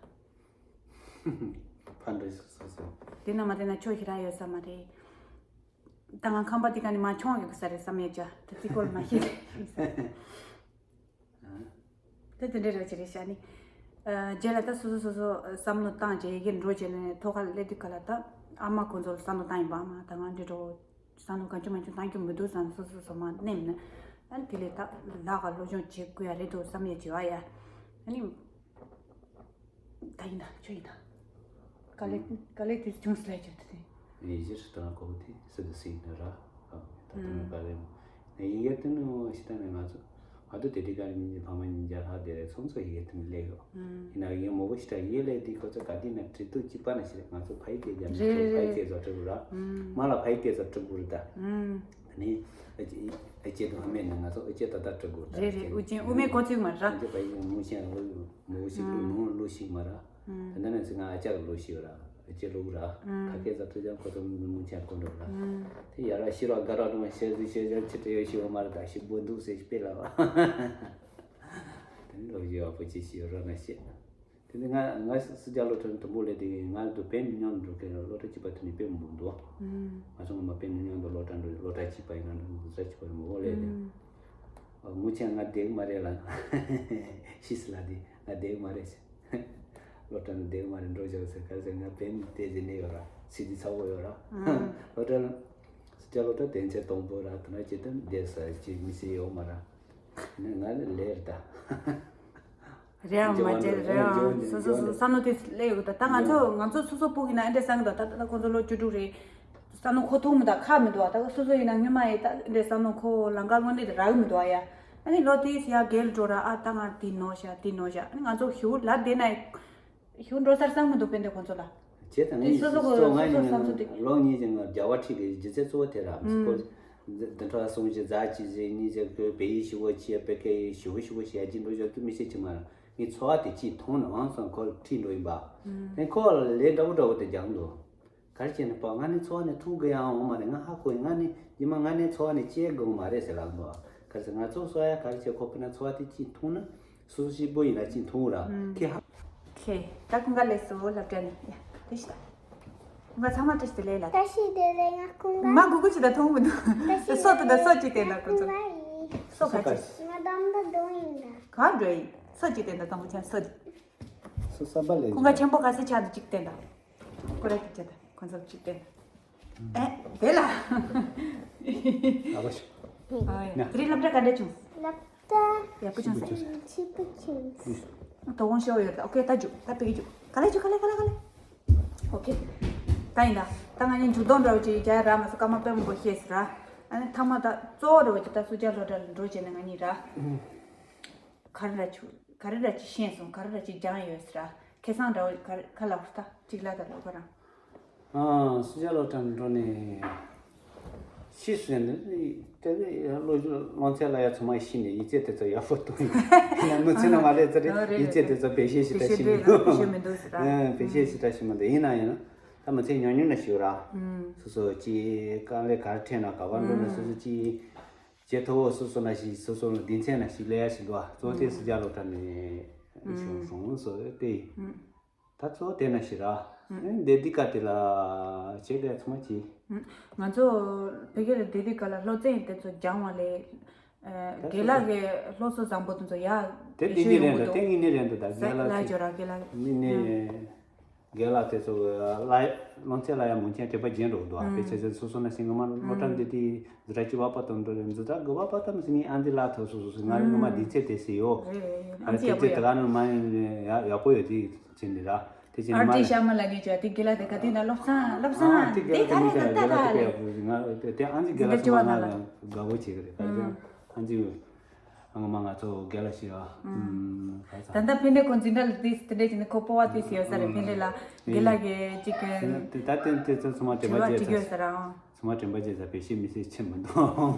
ཕར་འགྲོ་ཤོག་སོ་སོ། དེ་ན་མ་དེ་ན་ཆོག་ཤི་ར་ཡོད་ས་མ་རེད། ད་ང་ཁང་པ་དེ་ག་ནས་མ་མཆོང་ཡོད་ས་རེད་བསམ་ཡོད་ཅག་ད་ཙི་སྐོར་མ་ཤེས་རེད། ད་དེ་འདྲ་རེད་ཅི་རེད་ཤ་ནི། རྗེས་ལ་ད་སོ་སོ་སོ་སོ་བསམ་བློ་བཏང་རྗེས་ཡི་གེ་འགྲོ་རྗེས་ནས་ཐོག་ཁ་སླེབས་དུས་ག་ལ་ད་ཨ་མ་ཁོང་ཚོ་ལ་བསམ་བློ་བཏང་ཡིན་པ་ཨ་མ་ད་ང་འདྲི་འགྲོ། བསམ་བློ་གང་བྱུང་མང་བྱུང་བཏང་རྒྱུ་མི་འདུག་བསམ་སོ་སོ་སོ་མ་ནེམ་ནི། ཨ་ནི་དེ་ལས་ད་ལག་ག་སློབ་སྦྱོང་བྱེད་དགོས་ཡ་རེད་འདུག་བསམ་ཡ་བྱེད་བ་ཡ། ཨ་ནི། ད་ཡིན་ད་ཆོས་ཡིན་ད། དཀའ་ལས་དཀའ་ལས་དེ་བྱུང་སྲིད་ལ་ཡ་ཆོས་དེ་དེ། ཡིན་ཕྱིར་ད་ལྟ་ཁོ་དེ་སི་ཏུ་སི་ནི་ར། ད་དུང་དཀའ་ལས་མོ། ཡིན་ཡ་དེ་ནི་ཤི་ད་ནི་ང་ཚོ། ང་ཚོ་དེ་དུས་ཀ་ནི་ཕ་མ་གཉིས་ཀ་ལྷག་དེ་རེད་ཚོང་ཚོ་ཡི་གེ་ཐོན་སླེབས་ཡོད། ཡིན་ན་ཡིན་མོ་བོ་ཞིག་ད་ཡི་གེ་སླེབས་དུས་ཁོ་ཚོ་ག་དུས་ན་བྲིས་དུས་གཅིག་པ་ན་ཞིག་རེད་ང་ཚོ་ཕ་ཡི་སྐད་རྒྱབ་ནས་རེད་ཕ་ཡི་རེད་སྐད་ཚོ་བྲི་དགོས་ར། མ་ལ་ཕ་ཡི་སྐད་ཚོ་བྲི་དགོས་རེད་ད། ནི་ཨ་ཅེ་ཨ་ཅེ་དང་ཨ་མས་ནི་ང་ཚོ་ཨ་ཅེ་ད་ད་བྲི་དགོས་རེད་ད། རེད་རེད་དབུ་ཅན་དབུ་མའི་གོ་ཚིག་མ་ར། ཨ་ཅེ་ཕ་ཡི་མོ་ཤེས་ལོ་མོ་ཞིག་ལོ་ནོ་ལོ་ཞིག་མ་ར། ད་ནི་ང་ཚོ་ང་ཨ་ཅག་ལོ་ཞིག་ར། ཅེ་ལུག་ར། ཁ་སྐད་ཟ་ཐུ་ཅང་ཁོ་ཚོ་མི་མུ་ཆ་ཀོ་འགྲོ་ར། དེ་ཡ་ར་ཤི་ར་ག་ར་རུང་ཤེ་ཟི་ཤེ་ཟར་ཆི་ཏེ་ཡོ་ཤི་བ་མ་ར་ད་ཤི་བོ་འདུག་སེ་ཤི་པེ་ལ་བ། དེ་ནི་ལོ་ཡོ་བ་པོ་ཅི་ཤི་ཡོ་ར་ན་ཤེ། དེ་ནི་ང་ང་སི་ཇ་ལོ་ཐོན་དུ་མོ་ལེ་དེ་ང་དུ་པེ་མི་ཉོན་འགྲོ་ཁེ་ལོ་ཏ་ཅི་པ་དུ་ནི་པེ་མི་འདུག་ང་ཚོ་ང་མ་པེ་མི་ཉོན་དུ་ལོ་ཏ་འགྲོ་ལོ་ཏ་ཅི་པ་ཡིན་ན་འགྲོ་ཟ་ཅི་པ་མོ་ལེ་དེ། ངུ་ཆེན་ང་བསྡད་གི་མ་རེད་ལ། ཤི་སི་ལ་དེ་ང་བསྡད་གི་མ་རེད་ཟེར། སློབ་གྲྭ་ནས་བསྡད་གི་མ་རེད་འགྲོ་ཆོག་ཟེར་ག་ཟེར། ང་བན་དེ་ཟེར་ནས་ཡོད་ར། སི་ཏི་ཚ་བོ་ཡོད་ར། སློབ་གྲྭ་ལ་སི་ཏི་སློབ་གྲྭ་དན་ཚན་དང་པོ་ར། དེ་ན་ཅི་ལྟར་བསྡད་ས་ཅི་མི་སྲིད་ཡོད་མ་ར། ང་ལ་ལེར་ད། རེད་ཨང་མ་བྱེད་རེད་ཨང་། སོ་སོ་སོ་སོ་བསམ་བློ་དེ་སླེབས་ཡོད་གི། ད་ད་ང་ཚོ་ང་ཚོ་སོ་སོ་སྤུ་གི་ན་ཨེ་འདྲ་བསམ་གི་འདུག་ད་ད་ཁོང་ཚོ་ལོ་བཅུ་དྲུག་རེད། བསམ་བློ་འཁོར་ཐུབ་མི་འདུག་ཁག་མི་འདུག་ད་སོ་སོ་ཡིན་ན་སྔོན་མ་ཡི་ད་ཨེ་འདྲ་བསམ་བློ་འཁོར་ལམ་ཁ་དངོས་གནས་དེ་རག་གི་མི་འདུག་ཡ། ཨ་ནི་ལོ་དེ་ཡ་རྒན་འགྲོ་ར། ཨ་ད་ང་དེ་ནོར་ཤ་དེ་ནོར་ཤ། ཨ་ནི་ང་ཚོ་ཞུ་ལ་བསྡད་ན་ཞུ་འགྲོ་སར་བསམ་གི་འདུག་དཔེ་འདྲ་ཁོང་ཚོ་ལ། བྱས་ཙང་ངས་སོ་སོ་གོ་སོ་ང་སོ་སོ་ཡིན་བསམ་ཚུལ་དེ། ལོ་གཉིས་ཀྱི་ང་རྒྱལ་བ་ཁྲིད་ཀྱི་སྒྱུ་རྩལ་གཙོ་བོ་དེ་ར་མི་སྲིད་ཁོ། འདི་འཕྲོ་སོང་ཞིག་ཟ་ཅི་ཟེར་གཉིས་ཟེར་ཁོས་བལ་ཡུལ་ཞི་བོ་ཆེ་བེ་ཁེ་ཞི་བོ་ཞི་བོ་ཞེ་ཅི་འགྲོ་ཞོར་དུ་མི་ཤེས་ཅི་མ་ར། ངའི་འཚོ་བ་དེ་ཅིས་མཐོང་ནའང་སོང་ཁོ་ཁྲིད་འགྲོ་ཡིན་པ། དེ་ཁོ་ལས་འདྲ་པོ་འདྲ་པོ་དེ་སྦྱངས་འདུག་ག་རེ་བྱས་ནས་པ་ང་ནི་འཚོ་བ་ནས་ཐུག་གི་ཡང་འོང་མ་རེད། ང་ཧ་གོ་ཡིན། ང་ནི་ཉི་མ་ང་ནི་འཚོ་བ་ནས་སྐྱེ་དགོས་མ་རེད་ཟེར་ལབ་འདུག་ག་རེ་ཟེར་ང་ཚོ་སོ་ཡ་ག་རེ་བྱས་ཁོ་པི་ན་འཚོ་བ་དེ་ཅིས་མཐོང་ན། སོ་སོ་སྐྱིད་པོ་ཡིན་ན་ཅི་མཐོང་ར། ཁེ་ཧ། ཁེ། ད་ཁོང་ག་ལས་སོ་སློབ་གྲྭ་ནས་ཡ་དེ་ཤི་ད། ཁོང་ག་ཚང་མ་བཀྲ་ཤིས་བདེ་ལེགས་ལ། བཀྲ་ཤིས་བདེ་ལེགས། ང་ཁོང་ག་མ་གུ་གུ་ཅི་ད་མཐོང་མི་འདུག་བཀྲ་ཤིས་སོ་དེ་ད་བདེ་སོ་ལེགས། ཅི་དེ་ད་ཁོང་ཚོ་ཁོང་ག་ཡིན། སོ་ག་ཅི། ང་དམ་པ་རྡོ་ཡིན་ད། ག་འགྲོ་ཡིན། སོ་ཅི་དེ་ད་དང་པོ་ཆ་སོ་དེ། སོ་བསམ་པ་ལས་ཁོང་ག་ཆེན་པོ་ག་སེ་ཆ་དུ་ཅིག་བསྟན་ད། ཁོ་ར་ཅིག་བྱེད་ད་ཁོང་ཚོ་ཅིག་བསྟན་ད། ཨེ། དེ་ལ། ཨ་བ་ཤི། ཨ་ཡ། དེ་རིང་སློབ་གྲྭ་ག་འདྲ་བྱུང་། སློབ་གྲྭ། ཡག་པོ་བྱུང་ཟེར། ཆི་པོ་བྱུང་། དོ་དགོང་ཤོར་ཡོད་ད། ཨོ་ཁེ་ད་འཇུག་ད་པེ་གི་འཇུག་ག་ལེ་འཇུག་ག་ལེ་ག་ལེ་ག་ལེ། ཨོ་ཁེ། ད་ཡིན་ད། ད་ང་གཉིས་འཇུག་ལྡོག་འདྲ་བོ་ཅིག་རྒྱག་ར་མ་སོ་སྐར་མ་དཔེ་མང་པོ་བཤད་ཟེར་ར། ཨ་ནི་ཐ་མ་ད་གཙོ་བོ་འདྲ་བོ་ཅིག་ད་སུ་ཇཱ་སློབ་གྲྭ་ལ་འགྲོ་བྱས་ནས་ང་གཉིས་ར། ག་རེ་ར་ཆུ་ག་རེ་ར་ཅིག་ཤེས་སོང་། ག་རེ་ར་ཅིག་སྦྱངས་ཡོད་ཟེར་ར། ཁེ་བཟང་འདྲ་བོ་ག་རེ་ག་ལ་བར་ཐག་ཅིག་ལ་ད་ལོ་ག་རང་། ཨ། སུ་ཇཱ་སློབ་གྲྭ་ནས་འགྲོ་ནས་ཤི་སོང་ནས་དེ་ལས་ལོ་ལོ་ཚད་ལ་ཡ་ཚང་མ་ཤི་ནས་ཡིག་ཚད་དེ་ཚོ་ཡག་པོ་གཏོང་ཡིན། ཡིན་ན་མི་ཚེ་ནང་མ་ལས་ཚེ་རེད། ཡིག་ཚད་དེ་ཚོ་བེད་སྤྱོད་ཞིག་ད་ཤི་མི་འདུག་བེད་སྤྱོད་མི་འདུག་ཟེར་ར། ཨ། བེད་སྤྱོད་ཞིག་ད་ཤི་མི་འདུག་ཡིན་ན་ཡང་ད་མི་ཚེ་ཉུང་ཉུང་ན་ཤི་བ་ར། སོ་སོ་ཅིག་དཀའ་ལས་ག་རེ་འཕྲད་ན་ག་པར་འགྲོ་ན་སོ་སོ་ཅིག་བྱེད་ཐུབ་བོ་སོ་སོ་ན་ཞིག་སོ་སོ་ལ་སྡིངས་ཆ་ན་ཞིག་ལས་ཡ་ཞིག་འདུག་ཨ། གཙོ་དེ་སུ་ཇཱ་སློབ་གྲྭ་ནས་བྱུང་སོང་སོ་དེ། ད་གཙོ་དེ་ན་ཞིག་ར། འདི་འདི་ཀ་དེ་ལ་བྱེད་དེ་ཚང་མ་བྱེད། ང་ཚོ་བོད་སྐད་ལ་འདི་འདི་ཀ་ལ་སློབ་ཚན་དེ་ཚོ་སྦྱང་བ་ལས། རྒན་ལགས་ཀྱི་སློབ་གསོ་བཟང་པོ་དེ་ཚོ་ཡ་དེ་འདི་ནི་རེད་འདུག་དེ་ངི་ནི་རེད་འདུག་ད་རྒན་ལགས་ལ་ཅོ་ར་རྒན་ལགས་ནི་ནི། རྒན་ལགས་དེ་ཚོ་ལ་སློབ་ཚན་ལ་ཡང་མོས་མཐུན་དྲན་པ་བརྗེད་འགྲོ་འདུག་ཨ། དཔེ་ཆ་ཆ་སོ་སོ་ན་ཤིང་ང་མ་སློབ་གྲྭ་འདི་དེ་འཛི་ར་ཅི་བ་པ་དང་འགྲོ་རེད། འཛི་ད་དགུ་བ་པ་དམ་སི་ངའི་ཨང་འདི་ལ་ཐོ་སོ་སོ་སོ་ང་རེ་ངོ་མ་འདི་ཚེ་དེ་སི་ཡོ། ཨ་རེ་དེ་ཚེ་དེ་ག་ནི་མ་ཡག་པོ་ཡོད་དེ་ཚེ་འདི་ར་དེ་ཚེ་ཨར་ཏི་ཤ་མ་ལ་ངེ་ཅོ་དེ་དགེ་ལ་དེ་ག་དེ་ན་སློབ་ཚན་སློབ་ཚན་དེ་ག་རེ་ད་ད་ད་རེད། ང་དེ་ཨང་འདི་དགེ་ལ་ཅི་བ་ང་དགའ་བོ་བྱེད་གི་རེད། ཨང་འདི། ཨ་ངོ་མ་ང་ཚོ་རྒན་ལགས་ཤི་ཡོད། ཨ། ད་ལྟ་ཕན་བདེ་ཁོང་འཛིན་གྲྭ་ལ་དེ་དེ་འདྲས་ཀྱི་ནི་ཁོ་སྤོ་བ་དེ་ཞིག་ཡོད་ས་རེད། ཕན་བདེ་ལ་རྒན་ལགས་ཀྱི་ཅིག་གི་དེ་ད་དེ་དེ་ཚོ་ཚང་མ་དྲན་པ་བརྗེད་ཚར། ཚང་མ་དྲན་པ་བརྗེད་ཚར། བེད་སྤྱོད་མི་སྲིད་ཆེ་མི་འདུག་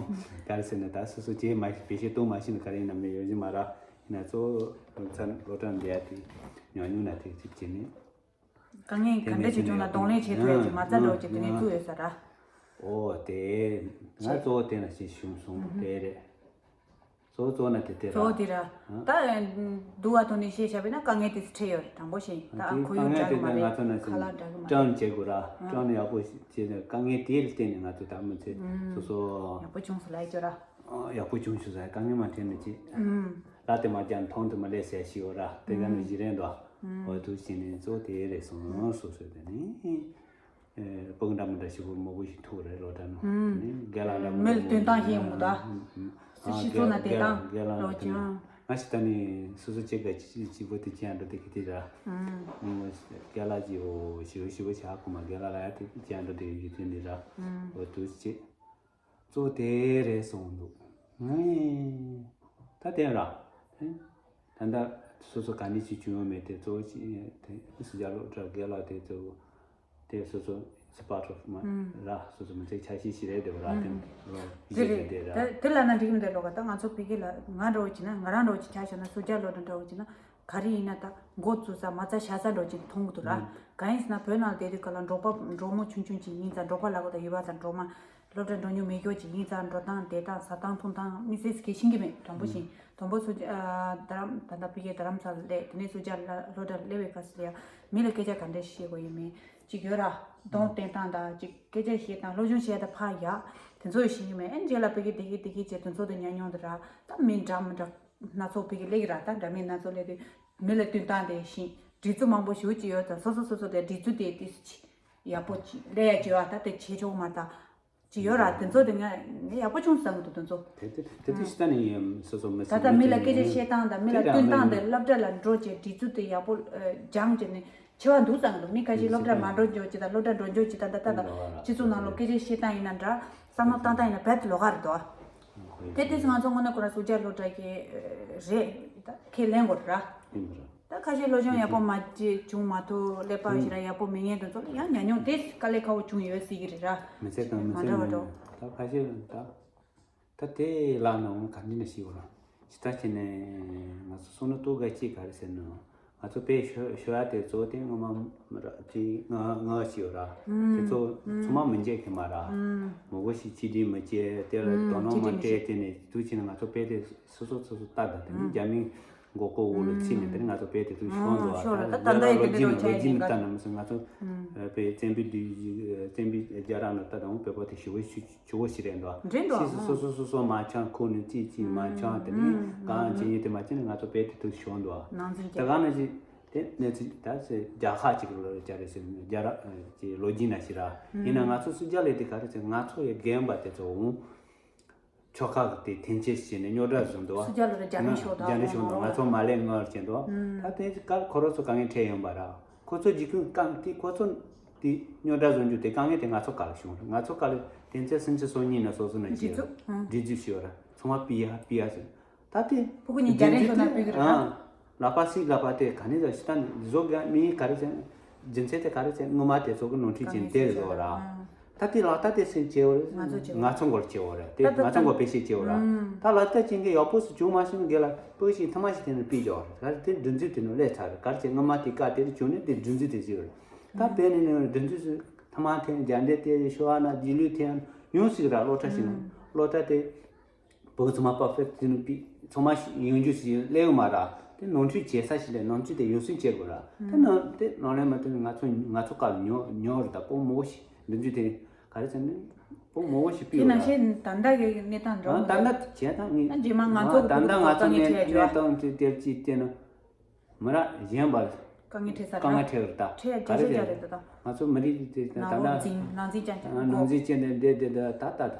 ག་རེ་ཟེར་ན་ད་སོ་སོ་བྱེད་མ་བེད་སྤྱོད་གཏོང་མ་ཤེས་ན་ག་རེ་ཡིན་ན་མི་ཡོད་ཀྱི་མ་རེད། ཡིན་ན་གཙོ་བོ་ཚ་སློབ་གྲྭ་འདི་ཡ་དེ་ཉུང་ཉུང་ན་དེ་ཅིག་བྱེད་ནས། དཀའ་ངལ་ག་འདྲ་ཞིག་བྱུང་ན་གདོང་ལེན་བྱེད་ཐུབ་ཡ་ཅིག་མ་རྩ་འདྲ་བོ་ཅིག་དེ་ནས་བཙུགས་ཡོད་ས་ར། ཨོ་དེ་ང་གཙོ་བོ་དེ་ན་ཞིག་བྱུང་སོང་། དེ་རེད། གཙོ་བོ་གཙོ་བོ་ན་དེ་དེ་ར། གཙོ་བོ་དེ་ར། ད་འདུག་བ་ཐོག་ནས་བཤད་བྱ་བས་ན་དཀའ་ངལ་དེ་འཕྲད་ཡོད་རེད། དྲང་པོ་བཤད་ཡིན། ད་ཁོར་ཡུག་འདྲ་གི་མ་རེད། ཁ་ལག་འདྲ་གི་མ་རེད། ཀྲང་བྱེད་དགོས་ར། ཀྲང་ནས་ཡག་པོ་བྱས་ནས་དཀའ་ངལ་དེ་ལ་བརྟེན་ནས་ང་ཚོ་ད་མི་ཚེ་སོ་སོ་ཡག་པོ་བྱུང་སོང་ལབ་ཡོད་ར། ཡག་པོ་བྱུང་ཤུགས་ཟ་དཀའ་ངལ་མ་འཕྲད་ནས་ཅི། ལ་དེ་མ་ཀྱང་མཐོང་དུ་མ་ལས་ཟེར་ཞིག་ཡོད་ར། དེ་ག་ནས་གཞི་རེད་འདུག་འོ་དུ་ཕྱིན་ནས་གཙོ་དེ་རེད་སོང་སོ་སོ་དེ་ནི། སྤུ་གུ་འདྲ་མི་འདྲ་ཞིག་པོ་མོ་བུ་ཞིག་ཐུག་རེད་ལོ་ད་ནི། རྒན་ལགས་འདྲ་མི་མི་ལ་དོན་དག་ཤེས་ཡོང་གི་འདུག་སུ་ཞིག་ཚོ་ན་དེ་དང་རྒན་ལགས་རོ་ཅང་། ང་ཞིག་ད་ནི་སོ་སོ་ཅིག་ག་ཅིག་པོ་དེ་ཅན་འགྲོ་དེ་གི་དེ་ར། རྒན་ལགས་ཀྱི་འོ་ཞིག་པོ་ཞིག་པོ་ཆག་གོ་མ་རྒན་ལགས་ལ་ཡ་དེ་ཅན་འགྲོ་དེ་གི་དེ་འདི་ར། འོ་དུ་ཅི། གཙོ་བོ་དེ་རེད་གསུངས་འདུག་ངས་ད་དེ་ར། ད་ལྟ་སོ་སོ་ག་ནས་ཅི་བྱུང་ཡོད་མེད་དེ་གཙོ་བོ་ཅི་དེ་སུ་ཇཱ་སློབ་གྲྭ་དགེ་ལགས་དེ་གཙོ་བོ་དེ་སོ་སོ་སི་པ་ཊི་ཨོཕ་མ་ར་སོ་སོ་མི་ཚེ་ཆ་ཤས་ཤིག་རེད་དེ་བ་ར་དེ་ལོ་དེ་ཡི་རེད་ཤེས་དེ་ར། དེ་དེ་ལ་ན་འགྲིག་མི་འདུག་ལོ་ག་ད་ང་ཚོ་ཕ་གི་ལ་ང་འདྲ་བོ་བྱས་ན་ང་རང་འདྲ་བོ་ཅིག་ཆ་བཞག་ན་སུ་ཇཱ་སློབ་གྲྭ་འདྲ་བོ་བྱས་ན། ག་རེ་ཡིན་ན་ད་མགོ་བཙུགས་ས་མ་རྩ་བཞག་ས་འགྲོ་ཅིག་མཐོང་གི་འདུག་ར། གང་ཡིན་ཟེར་ན་བོད་ནང་བསྡད་དུས་ག་ལ་འབྲོག་པ་འབྲོག་མོ་ཆུང་ཆུང་ཅིག་ཡིན་ཙང་འབྲོག་པ་ལབ་དགོས་དང་ཡུལ་པ་ཙང་འབྲོག་མ། སློབ་གྲྭ་འགྲོ་མྱོང་མེད་ཀྱོག་ཅིག་ཡིན་ཙང་། འགྲོ་སྟངས་བསྡད་སྟངས་ཟ་སྟངས་འཐུང་སྟངས་དམིགས་བསལ་གྱི་ཤེས་ཀྱི་མེད། དྲང་པོ་བཞིན། དང་པོ་སུ་ཇ་ཨ་རྡ་རམ་ད་ལྟ་ཕ་གིའི་རྡ་རམ་ས་ལ་སླེབས། དེ་ནས་སུ་ཇ་ལ་སློབ་གྲྭར་སླེབས་པའི་སྐབས་སུ་ཡང་མི་ལ་སྐད་ཆ་ག་འདྲ་བཤད་དགོས་ཡོད་མེད་ཅིག་ཡོད་ར། གདོང་བསྟན་སྟངས་དང་ཅིག་སྐད་ཆ་བཤད་སྟངས། སློབ་སྦྱོང་བྱས་དང་ཕར་ཡག་དེ་ཚོ་ཡང་ཤེས་ཀྱི་མེད། ཨེ་རྗེས་ལ་ཕ་གི་བདེ་སྐྱིད་བདེ་སྐྱིད་བྱས་དེ་ཚོ་དང་ཉམས་མྱོང་དང་འདྲ། ད་མི་འདྲ་མི་འདྲ་སྣ་ཚོགས་ཕ་གི་སླེབས་ཀྱི་ར། ད་འདྲ་མི་སྣ་ཚོགས་སླེབས་དུས་མི་ལ་བསྟུན་སྟངས་དེ་བཞིན་སྒྲིག་འཛུགས་མང་པོ་ཞེ་པོ་ཅིག་ཡོད་ཙང་། སོ་སོ་སོ་སོ་དེ་སྒྲིག་འཛུགས་དེ་ཏོག་ཙམ་ཅིག་ཡག་པོ་ཅིག་སླེབས་ཡ་ཅིག་ཡོད། ད་དེ་བྱེད་ཆོག་མ་ད་ཅིག་ཡོད་ར། དེ་ཚོ་དེ་ང་ངས་ཡག་པོ་བྱུང་བསམ་གི་འདུག་དེ་ཚོ། དེ་དེ་དེ་དུས་ཤི་ད་ནི་ཡིན་སོ་སོ་མི་ད་སྲིད་ད་མི་ལ་སྐད་ཆ་བཤད་སྟངས་དང་མི་ལ་བསྟུན་སྟངས་དེ་སློབ་གྲྭ་ལ་འགྲོ་བྱས་སྒྲིག་འཛུགས་དེ་ཡག་པོ་ཨ་སྦྱངས་བྱས་ནས་བྱེད་པ་འདུག་བསམ་གི་འདུག་མི་ཁ་ཤས་སློབ་གྲྭ་མ་འགྲོ་འཇོག་ཅིག་དང་སློབ་གྲྭ་འགྲོ་འཇོག་ཅིག་དང་། ད་ལྟ་དང་སྤྱི་ཚོགས་ནང་ལོགས་སྐད་ཆ་བཤད་སྟངས་ཡིན་ན་འདྲ། བསམ་བློ་བཏང་སྟངས་ཡིན་ན་རྦད་དེ་ལོགས་ཀ་རེད་དོ། དེ་དུས་ང་ཚོ་དངོས་གནས་ཁོ་རང་སུ་ཇ་སློབ་གྲྭ་གི་རེད། ད་ཁས་ལེན་དགོས་རེད་ར། ཡིན་པ་རེད། ད་ཁ་ཤས་སློབ་སྦྱོང་ཡག་པོ་མ་བྱས་བྱུང་མ་ཐུབ། ཀླད་པ་ཞིག་ར་ཡག་པོ་མེད་མཁན་དེ་ཚོ་ལ་ཡང་ཉམས་མྱོང་དེ་དཀའ་ལས་ཁག་པོ་བྱུང་ཡོད་སྲིད་ཀྱི་རེད་ར། མི་ཚེ་དང་མི་མ་ཚེ་འདྲ་བ་མིན་འདྲ་བ། ད་ཁ་ཤས་ད་ད་དེ་ལ་ནང་ག་འདྲ་ནས་ཤི་བ་ར། ཇི་ལྟར་བྱས་ནས་ང་ཚོ་བསམ་བློ་གཏོང་ག་ཅིག་ག་རེ་ཟེར་ན། ང་ཚོ་དཔེ་ཤོ་ཤོ་ཡ་དེ་ཚོ་དེ་ངོ་མ་ར་དེ་ང་ང་ཞིག་ཡོད་ར། དེ་ཚོ་ཚང་མ་མི་འཇལ་གི་མ་ར། མི་གོ་ཞིག་ཆིག་སྒྲིལ་མི་བྱེད། དེ་ལ་དོ་སྣང་མ་སྤྲད། དེ་ནས་དུས་ཕྱིན་ན་ང་ཚོ་དཔེ་དེ་སོ་སོ་སོ་སོ་ལྟ་དང་། དེ་ནས་རྒྱ་མི་མགོ་སྐོར་འོག་ལ་ཚུད་ནས་དེ་ནས་ང་ཚོ་དཔེ་དེ་ཚོ་ཤོང་འདུག་ཨ། ད་ད་ལྟ་ཡི་དེ་འདྲ་ལོ་རྒྱུས་ནི་ལྟ་ན་མི་སྲིད། ང་ཚོ་དཔེ་བཙན་པོའི་དུས་བཙན་པོའི་རྒྱ་ར་ན་ལྟ་དང་བོད་པ་དེ་ཞི་བའི་ཞི་ཞི་བོ་ཞིག་རེད་འདུག་འདྲེན་འདུག་ཨ། སོ་སོ་སོ་སོ་མ་འཆང་། ཁོ་ནི་ཅི་ཅི་མ་འཆང་། དེ་ནས་གང་བྱེད་ཡིན་དེ་མ་བྱེད་ནས་ང་ཚོ་དཔེ་དེ་ཚོ་ཤོང་འདུག་ཨ། ནང་འཛིན་དེ་གང་ནས་ཅི་དེ་གནས་ཚུལ་ད་སེ་རྒྱ་ཁ་ཅིག་ལོ་རེ་རྒྱ་རེ་ཟེར། རྒྱ་ར་ཅི་ལོ་རྒྱུས་ན་ཞིག་ར། ཡིན་ན་ང་ཚོ་སུ་རྒྱ་ལས་དེ་ག་རེ་ཟེར། ང་ཚོ་ཡི་རྒན་པ་དེ་ཚོ་འོང་ཆོལ་ཁ་གི་དེ་འཐེན་འཁྱེར་བྱས་ནས་རྙོག་དྲ་བཟོ་འདུག་བ། སུ་རྒྱ་ལོ་ར་རྒྱ་རིང་ཤོག་དང་རྒྱ་རིང་ཤོག་དང་ང་ཚོ་མ་ལས་སྔར་བྱས་འདུག་བ། ད་དེ་ག་ཁོ་རང་ཚོ་དཀའ་ངལ་འཕྲད་ཡོང་པ་ར། ཁོ་ཚོ་འཇིགས་སྐུལ་བཀང་དེ་ཁོ་ཚོ་དེ་རྙོག་དྲ་བཟོ་རྒྱུ་དེ་དཀའ་ངལ་དེ་ང་ཚོ་ག་ལ་བྱུང་རེད། ང་ཚོ་ག་ལ་དེ་ཚེ་སུམ་ཅུ་སོ་གཉིས་ན་སོ་སོ་ན་སྒྲིག་འཛུགས་སྒྲིག་འཛུགས་ཞུ་བ་ར། ཚང་མ་པི་ཡ་པི་ཡ་ཟེར། ད་དེ་ཕྲུ་གུ་གཉིས་རྒྱ་རིང་ཐོག་ན་ཕུལ་གི་རེད་ད། ལག་པ་སྲིད་ལག་པ་དེ་ག་ནས་ད་ཤི་ད་ནི་བཟོ་དགའ་མི་ག་རེ་ཟེར། རྒྱུ་མཚན་དེ་ག་རེ་ཟེར། སྔོན་མ་དེ་ཚོ་གི་ནོར་འཁྲུལ་ཅན་དེ་རེད་བཟོ་ར། ད་དེ་ལག་བསྟར་དེ་སེམས་བྱེད་འོ་རེད། ང་ཚོ་བྱེད་འོ་ང་ཚོ་མགོར་བྱེད་འོ་རེད། དེ་ད་ད་ང་ཚོ་མགོར་བེད་སྤྱད་བྱེད་འོ་ར། ད་ལག་བསྟར་ཅན་གི་ཡག་པོ་སུ་བྱུང་མ་སོང་གི་ལ་པོ་ཞིག་ཐ་མ་ཞིག་དེ་ནི་ཕུལ་བྱ་འོ་རེད། ད་དེ་སྒྲིག་འཛུགས་དེ་ནི་ལས་ཚར་རེད། ག་རེ་ཟེར། སྔོན་མ་དེ་བཀའ་དེ་རེ་བྱུང་ནས་དེ་སྒྲིག་འཛུགས་དེ་ཟེར་རེད། ད་དཔེ་ནི་ནི་སྒྲིག་འཛུགས་སུ་ཐ་མ་ཐེངས་རྒྱ་འདྲེ་དེ་ཤོ་ཨ་ན་རྗེས་ལུས་ཐེངས་ཡོང་སྲིད་ར། སློབ་གྲྭ་ཞིག་ནང་སློབ་གྲྭ་དེ། བོད་ཚང་མ་པར་ཕེག་ཊི་ནི་པི་ཚང་མ་ཡོང་རྒྱུ་ཞིག་སླེབས་ཡོད་མ་ར། དེ་ནོར་འཁྲུལ་བྱེད་ས་ཞིག་ལས་ནོར་འཁྲུལ་དེ་ཡོ་བསྲང་བྱེད་དགོས་ར། དེ་ནང་དེ་ནང་ལས་མ་ཐོན་ང་ཚོ་ང་ཚོ་སྐབས་ཉོ་ཉོ་རེད། ད་པོ་མོ་ཞིག་འདི་འཇུ་དེ་ག་རེ་ཟེར་ནས་པོ་མོ་ཞིག་པི་དེ་ཡོད་ནང་ར། བཞིན་ད་ལྟ་གི་གནས་སྟངས་འགྲོ་ཨ་ད་ལྟ་བྱས་ད་ངས་ཨ་རྗེས་མ་ང་ང་ཚོ་ད་ལྟ་ང་ཚོ་དཀའ་ངལ་འཕྲད་ཡ་ཅོ་ཨ། གནས་སྟངས་དེ་དེར་ཅིག་བལྟས་ན། མི་ར་གཞན་པ་དཀའ་ངལ་འཕྲད་ས་དཀའ་ངལ་འཕྲད་པར་ལྟ། འཕྲད་ག་རེ་རྒྱ་རེད་ད། ང་ཚོ་མི་རིགས་དེ་ད་ནང་ལོགས་ལྟ་འཛིན་ནང་འཛིན་ཅན་ཅན་ནང་འཛིན་བྱས་ནས་འདས་འདས་འདས་ད་ལྟ་ད།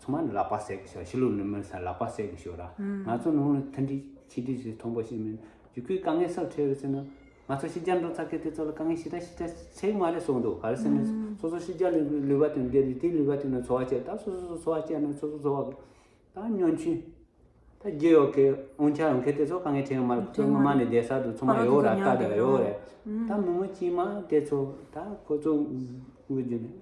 ཚང་མ་ནི་ལག་པ་བསད་གི་ཤོག་ཕྱི་ལོགས་ནས་མི་ས་ལག་པ་བསད་གི་ཤོག་ར། ང་ཚོ་ནང་ལ་མཐུན་སྒྲིལ་ཆིག་སྒྲིལ་ཞིག་མཐོན་པོ་ཞིག་མིན། རྒྱུ་ཁུལ་དཀའ་ངལ་སེལ་འཕྲད་རེད་ཟེར་ན། ང་ཚོ་ཕྱི་རྒྱལ་འགྲོ་ཚར་མཁན་དེ་ཚོ་ལ་དཀའ་ངལ་ཞེ་དྲག་ཞེ་དྲག་འཕྲད་མ་རེད་གསུངས་འདུག་ག་རེ་ཟེར་ན་སོ་སོ་ཕྱི་རྒྱལ་ལུས་པ་དེ་འདས་དེ་ལུས་པ་དེ་ནས་འཚོ་བ་བྱས། ད་སོ་སོ་སོ་འཚོ་བ་བྱས་ན་སོ་སོ་འཚོ་བ་གི་ད་ཉོན་ཆུང་། ད་རྒྱུ་ཡོད་མཁན་དབང་ཆ་ཡོད་མཁན་དེ་ཚོ་དཀའ་ངལ་འཕྲད་ཡོད་མ་རེད། ཁོ་ཚོ་སྔོན་མ་ནས་བསྡད་ས་དུ་ཚང་མ་ཡོད་ར། ལྟ་དེ་ལ་ཡོད་རེད། ད་མི་མང་དཀྱུས་མ་དེ་ཚོ་ད་ཁོ་ཚོ་དངོས་བརྒྱུད་ནས་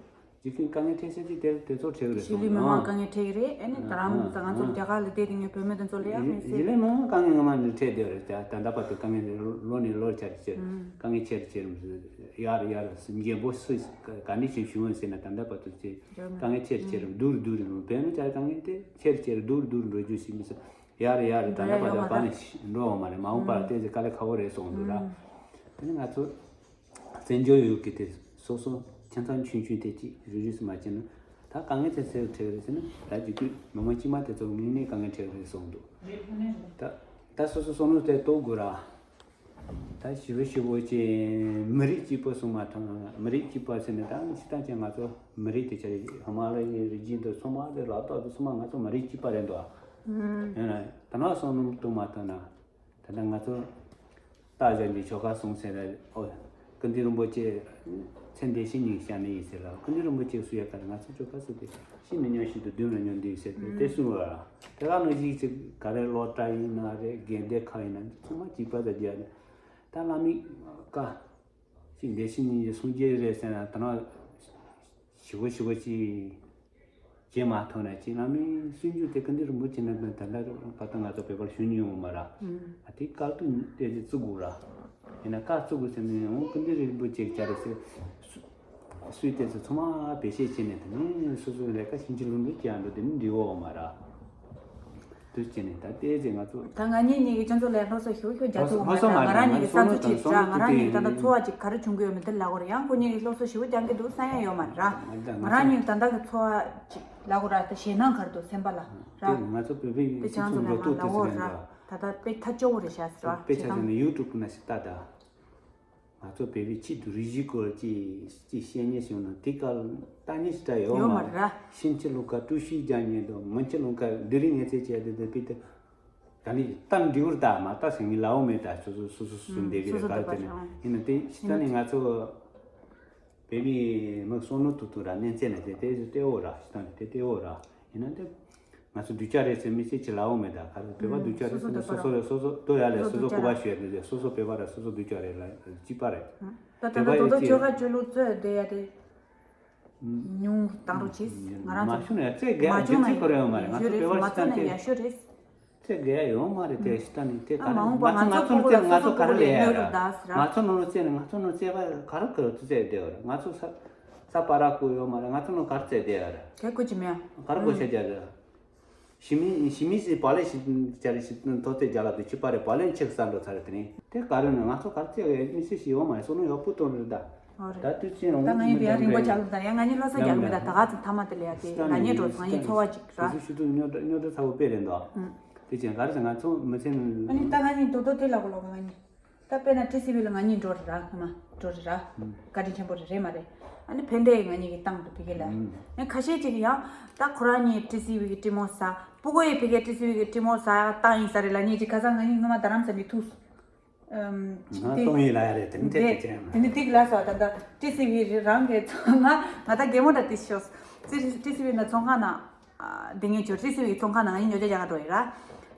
རྒྱུ་མཁན་དཀའ་ངལ་འཕྲད་ས་ཅིག་དེ་དེ་ཚོ་འཕྲད་ཀྱི་རེད་གཞིས་ལུས་མི་མང་དཀའ་ངལ་འཕྲད་ཀྱི་རེད། ཨ་ནི་ད་རང་ད་ང་ཚོ་རྒྱ་གར་ལ་བསྡད་དེ་ངའི་བུད་མེད་དེ་ཚོ་ལ་ཡང་མི་གཞིས་ལུས་མི་མང་དཀའ་ངལ་སྔོན་མ་ནས་འཕྲད་བསྡད་ཡོད་རེད། ད་ད་ལྟ་བར་དུ་དཀའ་ངལ་ལོ་ནས་ལོར་ཆེ་རུ་ཆེ་རུ་དཀའ་ངལ་ཆེ་རུ་ཆེ་རུ་ཡར་ཡར་འགྱེད་པོ་སུ་ག་ནས་ཞིག་བྱུང་ཟེར་ན་ད་ལྟ་བར་དུ་ཆེ་དཀའ་ངལ་ཆེ་རུ་ཆེ་རུ་སྡུག་རུ་སྡུག་རུ་འགྲོ། བོད་མི་ཚོའི་དཀའ་ངལ་དེ་ཆེ་རུ་ཆེ་རུ་སྡུག་རུ་སྡུག་རུ་འགྲོ་རྒྱུ་ཞིག་མི་སྲིད། ཡར་ཡར་ད་ལྟ་བར་དུ་བར་ནས་འགྲོ་བ་མ་རེད། མ་འོངས་པར་བལྟས་ཚེ་དཀའ་ལས་ཁག་པོ་རེད་གསུངས་འདུག་ར། དེ་ནི་ང་ཚོ་བཙན་བྱོལ་ཡུལ་གྱི་དེ་སོ་སོ་ཁྱིམ་ཚང་ཆུང་ཆུང་དེ་གཅིག་རུས་རུས་སུ་མ་བྱས་ན་ད་དཀའ་ངལ་དེ་སེལ་ཐུབ་རེད་ཟེར་ན། ད་རྒྱུ་དུས་མི་མང་དཀྱུས་མ་དེ་ཚོ་དངོས་གནས་དཀའ་ངལ་འཕྲད་རེད་གསུངས་འདུག་ད་ད་སོ་སོ་བསམ་བློ་དེ་གཏོང་དགོས་ར། ད་ཞི་བ་ཞི་བོ་ཅིག་མི་རིགས་གཅིག་པ་གསུང་མ་ཐུབ། མི་རིགས་གཅིག་པ་ཟེར་ནས་ད་ཕྱི་ཐང་ཅན་ང་ཚོ་མི་རིགས་དེ་ཆ་ཧི་མ་ལ་ཡའི་རི་རྒྱུད་འདི་ཚང་མ་དེ་ལ་དྭགས་འདི་ཚང་མ་ང་ཚོ་མི་རིགས་གཅིག་པ་རེད་འདུག་ཡིན་ན་ད་ནང་བསམ་བློ་གཏོང་མ་ཐུབ་ན། ད་ལྟ་ང་ཚོ་སྟག་བཞག་གི་ཆོལ་ཁ་གསུང་ཟེར་ར། ཨོ། ཀུན་མཁྱེན་རིན་པོ་ཆེ་མཚན་དེ་བཤེས་གཉེན་བཤམས་ནི་ཡིན་ཟེར་ལ། ཀུན་མཁྱེན་རིན་པོ་ཆེ་གསུང་ཡ་ག་རེ། ང་ཚོ་ཆོལ་ཁ་གསུང་དེ་ཤི་མི་ཉོན་ཞིག་ཏུ་སྡོད་མི་ཉོན་དུས་ཟེར་ཏེ་དེ་གསུང་བ་ར། དེ་ག་ནང་བཞིན་ཅིག་ག་རེ་སློབ་གྲྭ་ཡིན་ན་རེད། དགོན་སྡེ་ཁག་ཡིན་ན་ཚང་མ་གཅིག་པ་ཟ་རྒྱ་ནས་ད་བླ་མའི་བཀའ་ཅིག་འདི་ཕྱི་ཉིན་གྱི་སངས་རྒྱས་རེད་ཟེར་ན་ད་ནང་ཞི་བོ་ཞི་བོ་ཅིག་བྱེད་མ་ཐུབ་ན་ཅིག་བླ་མའི་སྲིད་ཇུས་དེ་ཀུན་མཁྱེན་རིན་པོ་ཆེ་ནས་ད་ལྟ་བར་དུ་ང་ཚོ་བོད་པར་ཞུ་མྱོང་ཡོད་མ་ར། ཨ་དེ་བཀའ་བསྡུ་དེ་བརྩི་དགོས་ར། ཡིན་ན་བཀའ་བརྩི་དགོས་ཟེར་ནས་འོང་ཀུན་མཁྱེན་རིན་པོ་ཆེ་བྱ་རེད་ཟེར། སུས་དེ་ཚོ་ཚང་མ་བེད་སྤྱད་བྱས་ནས་དེ་ནས་སོ་སོའི་ལས་ཀ་ཕྱིན་ཅི་ལོག་འདུག་ཀྱང་འགྲོ་དེ་ནི་འགྲིག་འོ་མ་ར། དུས་ཅི་ནས་ད་ལྟའི་ཚེ་ང་ཚོ། ད་ང་གཉིས་གཉིས་ཀྱི་ཁྱོད་ཚོ་ལས་སློབ་གསོ་ཞུ་ཞུ་རྒྱ་ཐུག་མ་རེད། ང་རང་གཉིས་ཀྱི་བསམ་ཚུལ་ཅིག་ར། ང་རང་གཉིས་ད་ལྟ་འཚོ་བ་ཅིག་ག་རེ་བྱུང་གི་ཡོད་མེད་དེ་ལབ་དགོས་རེད། ཡང་ཁོ་གཉིས་ཀྱི་སློབ་གསོ་ཞུ་རྒྱག་གི་འདུག་བསམ་ཡ་ཡོད་མ་རེད་ར། ང་རང་གཉིས་ད་ལྟ་གི་འཚོ་བ་ཅིག་ལབ་དགོས་ར། ད་ཞེད་སྣང་ག་རེ་འདུག་སེམས་པ་ལ་ར། དེ་ང་ཚོ་བོད་པའི་དེ་ཁྱེད་ཚོ་ལས་ང་ལབ་དགོས་ར། ད་ལྟ་དཔེ་ཐག་ཆོད་པོ་རེད་ཤག་ཟེར་བ་དཔེ་ཆ་ཟེར་ན་ཡུ་ཊུབ་ན་ཞིག་ལྟ་ད། ང་ཚོ་བོད་པའི་ཆེད་དུ་རིགས་གཞི་སྐོར་ཅིག་ཅིག་བཤད་ཉེན་བྱུང་ན་དེ་ག་ལྟ་ཉེན་ཞིག་ད་ཡོད་ཡོད་མ་མ་རེད། རེད། ཕྱིན་ཅི་ལོག་ག་ཀྲུའུ་ཞི་རྒྱག་ཉེན་དང་མིན་ཅི་ལོག་ག་འདི་རིགས་ངེས་ཚེ་བྱས་ཏེ་དེ་ཕི་དེ་ག་ནི་ལྟ་འགྲིག་བར་ད་མ་ལྟ་ཟེར་ངས་ལའོ་མེད་ད། སོ་སོ་སོ་སོ་སོ་འདེབས་ཀྱི་རེད། ག་རེ་དེ་ནི་ཡིན་ན་དེ་ཕྱི་ད་ནི་ང་ཚོ་བོད་མི་མི་སོ་ནོ་ཐུག་ཐུག་ར་གནས་ཚད་ནས་དེ་དེ་ལྟེ་བོ་ར་ཕྱི་ད་ནི་དེ་ལྟེ་བོ་ར་ཡིན་ན་དེ། ང་ཚོ་སྡུག་ཅག་རེད་ཟེར་མི་ཚེ་ཅི་ལའོ་མེད་ད། ག་རེ་བོད་པ་སྡུག་ཅག་རེད་ཟེར་ན་སོ་སོ་རེད། སོ་སོ་ལྟོས་ཡ་ལས་སོ་སོ་སྐུ་པ་ཞོད་དེ་སོ་སོ་བོད་པ་རེད། སོ་སོ་སྡུག་ཅག་རེད་ལ་གཅིག་པ་རེད། ད་ད་ལྟ་དོ་ཅོ་ཁ་ཅོ་ལུག་རྩོད་བསྡད་ཡ་དེ་ཉུང་བཏང་རོགས་གྱིས། ང་རང་མ་ཚོ་བྱུང་ན་རྩེ་རྒྱ་མ་བྱུང་རྩེ་ན་ཁོ་རེ་ཡོད་མ་རེད། ང་ཚོ་ཡ་ཤོད་རེད། བོད་པ་མ་ཞིག་ཚོ་ན་ཡ་ཤོད་རེད། རྩེ་རྒྱ་ཡོད་མ་རེད། དེ་ཤི་ད་ནི་དེ་ག་ཨ་མ་འོངས་པ་ང་ང་ཚོ་ཚོ་ནང་ཚོ་ང་ཚོ་ག་རེ་ལས་ཡ་ར། ང་ཚོ་ནང་ལ་རྩེ་ནི་ང་ཚོ་ནང་རྩེ་བ་ག་རེ་ག་རེ་རྩེ་བསྡད་ཡོད་ར། ང་ཚོ་ས་ས་པ་ར་ཀུ་ཡོད་མ་རེད། ང་ཚོ་ནང་ག་རེ་རྩེ་བསྡད་ཡོད་ར། ག་གོ་ཅི་མེད། ག་རེ་གོ་ཤ་རྒྱ་ར། ཞི་མི་ཞི་མི་སི་པ་ལེ་ཞི་ཅ་རེ་ཞི་མཐོ་ཚད་རྒྱ་ལ་དུ་ཆུ་པ་རེ་པ་ལེ་ཆེ་ས་འགྲོ་ཚར་དེ་ནི་དེ་ག་རེ་ནི་ང་ཚོ་གར་རྩེ་བའི་མི་སི་ཞི་འོ་མ་སོ་ནུ་ཡོག་པུ་ཏོ་རེ་ད། ཨོ་རེད། ད་དུས་ཆེན་ད་ང་གཉིས་དེ་ཡང་རིང་པོ་ཆགས་འདུག་ད་ཡང་ང་གཉིས་བློ་ས་རྒྱག་མི་ད་ད་ག་ཚོད་ཐ་མ་དེ་ལ་ཡ་དེ་ང་གཉིས་འགྲོ་ང་གཉིས་འཚོ་བ་ཅིག་ར། དུས་ཚོད་ཤུ་ཏུ་རྙོག་དྲ་རྙོག་དྲ་ཚ་བོ་དཔེ་རེད་འདུག་དེ་ཆེན་ག་རེ་ཟེར་ང་ཚོ་མི་ཚེ་ནི། ཨ་ནི་ད་ང་གཉིས་རྡོག་རྡོག་དེ་ལ་གོ་ལོ་ང་གཉིས། ད་དཔེར་ན་ཊི་སི་ཝི་ལ་ང་གཉིས་འགྲོ་རེད་ར། ཁ་མ་འགྲོ་རེད་ར། བཀའ་དྲིན་ཆེན་པོ་རེད་རེད་མ་རེད། ཨ་ནི་ཕན་བདེ་ང་གཉིས་ཀྱི་ཏང་དུ་ཕི་གེ་ལ། ཨ་ཁ་ཤས་ཅིག་ཡང་ད་ཁོ་རང་གཉིས་ཊི་སི་ཝི་གི་ཊི་མོ་ས། སྤུ་གོ་ཡི་ཕི་གེ་ཊི་སི་ཝི་གི་ཊི་མོ་ས་ཏང་ཡིན་ས་རེད་ལ་གཉིས་ཅིག་ཁ་སང་ང་གཉིས་སྔོན་མ་རྡ་རམ་ས་ནས་ཐུག་ང་ཏང་ཡིན་ལ་ཡ་རེད་དེ་ནི་དེ་དེ་དེ་ནི་ཏིག་ལ་སོ་ད་ད་ཊི་སི་ཝི་རང་གི་ཚོང་ང་ང་ད་རྒན་མོ་འདྲ་ཏི་ཤོས་ཊི་སི་ཝི་ན་ཚོང་ཁང་ན་འདི་ངས་ཅོ་ཊི་སི་ཝི་ཚོང་ཁང་ན་ང་གཉིས་ཉོ་ཆ་རྒྱག་འགྲོ་ཡིན་ར།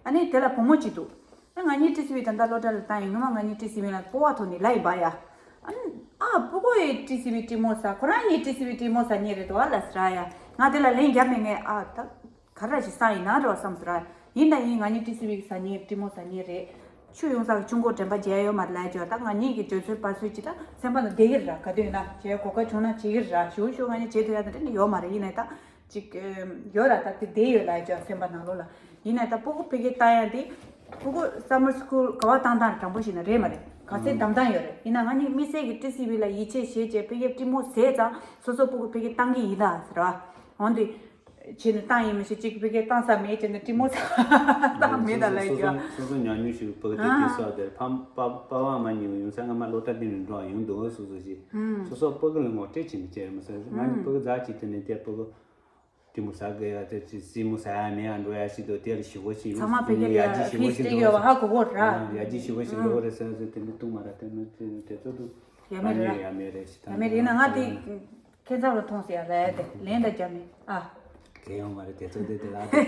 ཨ་ནི་དེ་ལ་བུ་མོ་ཅིག་འདུག་ང་གཉིས་ཊི་སི་ཝི་ད་ལྟ་སློབ་གྲྭ་ལ་བཏང་ཡིན་ནོ་མ། ང་གཉིས་ཊི་སི་ཝི་ལ་སྤོ་བ་ཐོག་ནས་ལ་ཡི་བ་ཡ། ཨ་ནི་ཨ་སྤུ་གོ་ཡི་ཊི་སི་ཝི་ཊི་མོ་ས་ཁོ་རང་གཉིས་ཊི་སི་ཝི་ཊི་མོ་ས་གཉིས་རེད་དོ་ཨ་ལ་སི་ར་ཡ། ང་དེ་ལ་ལན་རྒྱབ་མེད་ངས་ཨ་ད་ག་ར་ཞིག་ས་ཡིན་ན་རོ་བསམ་སི་ར། ཡིན་ད་ཡིན་ང་གཉིས་ཊི་སི་ཝི་ས་གཉིས་ཊི་མོ་ས་གཉིས་རེད། ཆུ་ཡོང་ས་ཆུ་མགོ་དྲན་པ་བརྗེད་ཡོད་མ་རེད་ལ་ཡ་ཅོ་ད་ང་གཉིས་ཀྱི་བརྗོད་ཚོད་པ་ཚོད་ཅི་ད་སེམས་པ་ན་བསྡད་ཀྱི་རེད་ར། ག་དུས་ན་བྱས་གོ་སྐབས་བྱུང་ན་བྱེད་ཀྱི་རེད་ར། ཞུ་ཞུ་ང་གཉིས་བྱེད་ཐུབ་ཡ་ད་དེ་ནི་ཡོད་མ་རེད། ཡིན་ནའི་ད། ཅིག་ཡོད་ར་ད་དེ་བསྡད་ཡོད་ལ་ཅོ་སེམས་པ་ནང་ལོགས་ལ། ཡིན་ན་ད་སྤུ་གུ་ཕ་གིར་བཏང་ཡ་དེ། སྤུ་གུ་སམ་མར་སི་ཀུལ་ག་བ་བཏང་བཏང་དྲང་པོ་ཞིག་ན་རེད་མ་རེད། ག་ཚད་བདམས་བཏང་ཡོད་རེད། ཡིན་ན་ང་གཉིས་དམིགས་བསལ་གྱི་ཊི་སི་ཝི་ལ་ཡིད་ཆེས་བྱེད་བྱས་ཕ་གིར་ཊི་མོ་ཟས་ཙང་སོ་སོ་སྤུ་གུ་ཕ་གིར་བཏང་གི་ཡིན་ད་ཟེར་བ། འོན་ཏེ། བྱས་ནས་བཏང་ཡིན་མི་ཤེས་གཅིག་ཕ་གིར་བཏང་ས་མེད་བྱས་ནས་ཊི་མོ་ས་བཏང་མེད་ད་ལ་ཡོད་ཀྱང་། སོ་སོ་ཉམས་མྱོང་ཞིག་ཕ་གི་དེ་དེ་སོགས་དེ་ཕམ་པ་པ་བ་མ་ཉིན་ཡོང་ས་སྔ་མ་ལོ་ཏ་དེ་ནས་འགྲོ་ཡོང་འདུག་སོ་སོ་ཞིག་སོ་སོ་ཕ་གི་ལ་ངོ་སྤྲོད་བྱེད་མི་བྱེད་མི་ཟེར་ང་ནི་ཕ་གི་རྫ་ཅིག་དེ་ནས་དེ་ཕ་གི་ཏི་མུ་ཟ་གི་ཡ་དེ་ཅི་སི་མུ་ཟ་ཡ་མེད་ཡ་འགྲོ་ཡ་ཞིག་འདུག་དེ་ལ་ཞི་བོ་ཞིག་ཚང་མ་ཕ་གི་ཡ་ཡ་ཇི་ཞི་བོ་ཕིས་ཞིག་ཏི་འགྲོ་ཡོ་ཧ་གོ་གོ་ར། ཡ་ཇི་ཞི་བོ་ཞིག་འགྲོ་རེད་ཟེར་ཟེར་དེ་འདྲ་གཏོང་མ་ར་དེ་མི་དེ་ཚོ་འདུག་ཡ་མེད་རེད་ར། ཡ་མེད་རེད་ཞིག་ཡ་མེད་རེད་ན་ང་དེ་ཁྱེད་ཚང་ལ་མཐོང་ཟེར་ཡ་ལ་ཡ་དེ་ལན་ད་རྒྱ་མེད་ཨ། གལ་ཡོང་མ་རེད་དེ་ཚོ་དེ་དེ་ལ་དེ་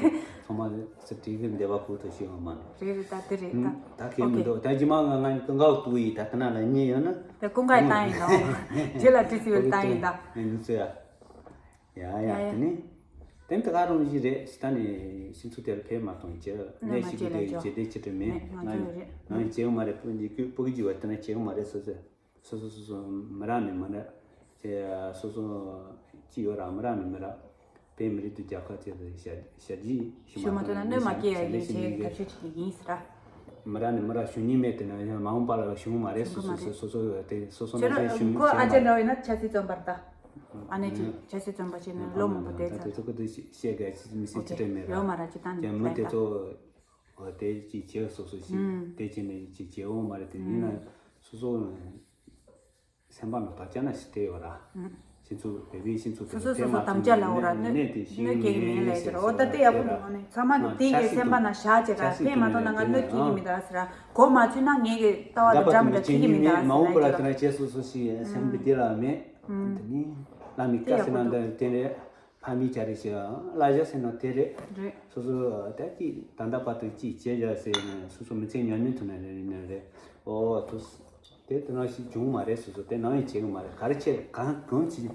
ཚང་མ་སི་ཏི་གི་འདེབས་པ་ཁུར་དུ་ཞིག་ཡོང་མ་རེད། རེད་རེད་ད་དེ་རེད་ད། ད་གལ་མི་འདུག་ད་ཇི་མ་ང་ང་ཀུན་དགའ་བོ་ཡིས་ད་ད་ན་ལ་ཉེ་ཡོད་ན། དེ་ཀུན་དགའ་ཡི་བཏང་ཡིན་ནོ། རྗེས་ལ་ཏི་སི་ཝི་ལ་བཏང་ཡིན་ད། ཨ་ནི་ཚོ་ཡ། ཡ་ཡ་ཡ་ཡ། དེ་ནི། དེ་ནི་ད་ག་རང་བཞིན་རེད་ད་ནི་སྤྱི་ཚོགས་དེར་ཕན་མ་གཏོང་བྱེད་གནས་ཤིག་གི་དེ་བྱེད་དེ་ཆེ་གྲས་མེད་ང་ང་ཡི་བྱེད་ཡོད་མ་རེད་སྤུ་གུ་གཅིག་སྤུ་གུ་གཅིག་བ་དེ་ན་བྱེད་ཡོད་མ་རེད་སོ་སོ་སོ་སོ་སོ་སོ་མི་རག་ནི་མི་རག་དེ་སོ་སོ་གཅིག་ཡོད་ར་མི་རག་ནི་མི་རག་དཔེ་མི་རིགས་དུ་རྒྱལ་ཁབ་ཚེ་དུ་ཞ་ཞ་རྒྱས་ཞུ་མ་ཐུབ་ན་གནོད་མ་སྐྱེལ་ཡ་ཡིན་ཞེས་ཐབས་ཤེས་ཅིག་ཡིན་ཟེར་ར། མི་རག་ནི་མི་རག་ཞུ་ཉིན་མེད་དེ་ན་ཡང་མ་འོངས་པ་ལ་ཞུ་མ་རེད་སོ་སོ་སོ་སོ་སོ་དེ་སོ་སོ་ན་དེ་ཞུ་ཁོ་ཨ་ཅེ་འདྲ་བ་ཡིན་ན་ཆབ་སྲིད་བཙོན་པར་ད། ཨ་ནེ་ཅིག་ཆབ་སྲིད་བཙོན་པ་ཞིག་ནི་ལོ་མང་པོ་བསྡད་ཚར། དེ་ཚོ་ཁོ་དེ་བཤད་དགོས་ཅི་མི་སྲིད་ཅི་སྤྲད་མེད་ར། ཡོད་མ་ར་ཅི་ད་ནི་ཀྱང་མི་དེ་ཚོ་དེ་ཅིག་བྱེད་སོ་སོ་ཞིག་དེ་བྱེད་ནས་ཅིག་བྱེད་འོང་མ་རེད་དེ་ཡིན་ན་སོ་སོ་སེམས་པ་ནང་དག་ཅག་ན་ཞིག་བལྟས་ཡོད་ར། སྤྱི་ཚོགས་བོད་པའི་སྤྱི་ཚོགས་སོ་སོ་སོ་སོ་དམ་བཅའ་ལ་འོ་ར་གནོད་གནོད་སྐྱེལ་གི་མིན་ལས་ཟེར་འོ་ད་དེ་ཡག་པོ་མི་འོང་ནས་ཚང་མ་གི་དེ་གི་སེམས་པ་ན་བཞག་བྱས་ར་ཕན་མ་ཐོགས་ན་ང་གནོད་སྐྱེལ་གི་མི་འདུག་ཟེར་ར་གོ་མ་ཚུད་ན་ངེད་གི་ལྟ་བ་དང་འདྲ་མི་འདྲ་ཁྱི་གི་མི་འདུག་ཟེར་ར་ཅེ་ར། སོ་སོ་ཞིག་སེམས་པ་དེ་ལ་མེད། དེ་ནི་བླ་མའི་བཀའ་ཟེར་ན་འདི་དེ་རེད། ཕ་མའི་བྱ་རེད་ཞེས་བླ་བྱ་ཟེར་ན་དེ་རེད། རེད། སོ་སོ་ད་ཅིག་ད་ལྟ་བར་དུ་ཅིག་བྱས་བཞག་ཟེར་ནས་སོ་སོ་མི་ཚེ་ཉམས་མྱོང་ཐོག་ནས་རེད་ནས་རེད། ཨོ་ཐུ། དེ་དེ་ནང་ཞིག་བྱུང་མ་རེད། སོ་སོ་དེ་ནང་ཡང་བྱེད་གི་མ་རེད། ག་རེ་བྱེད་གང་གང་བྱེད།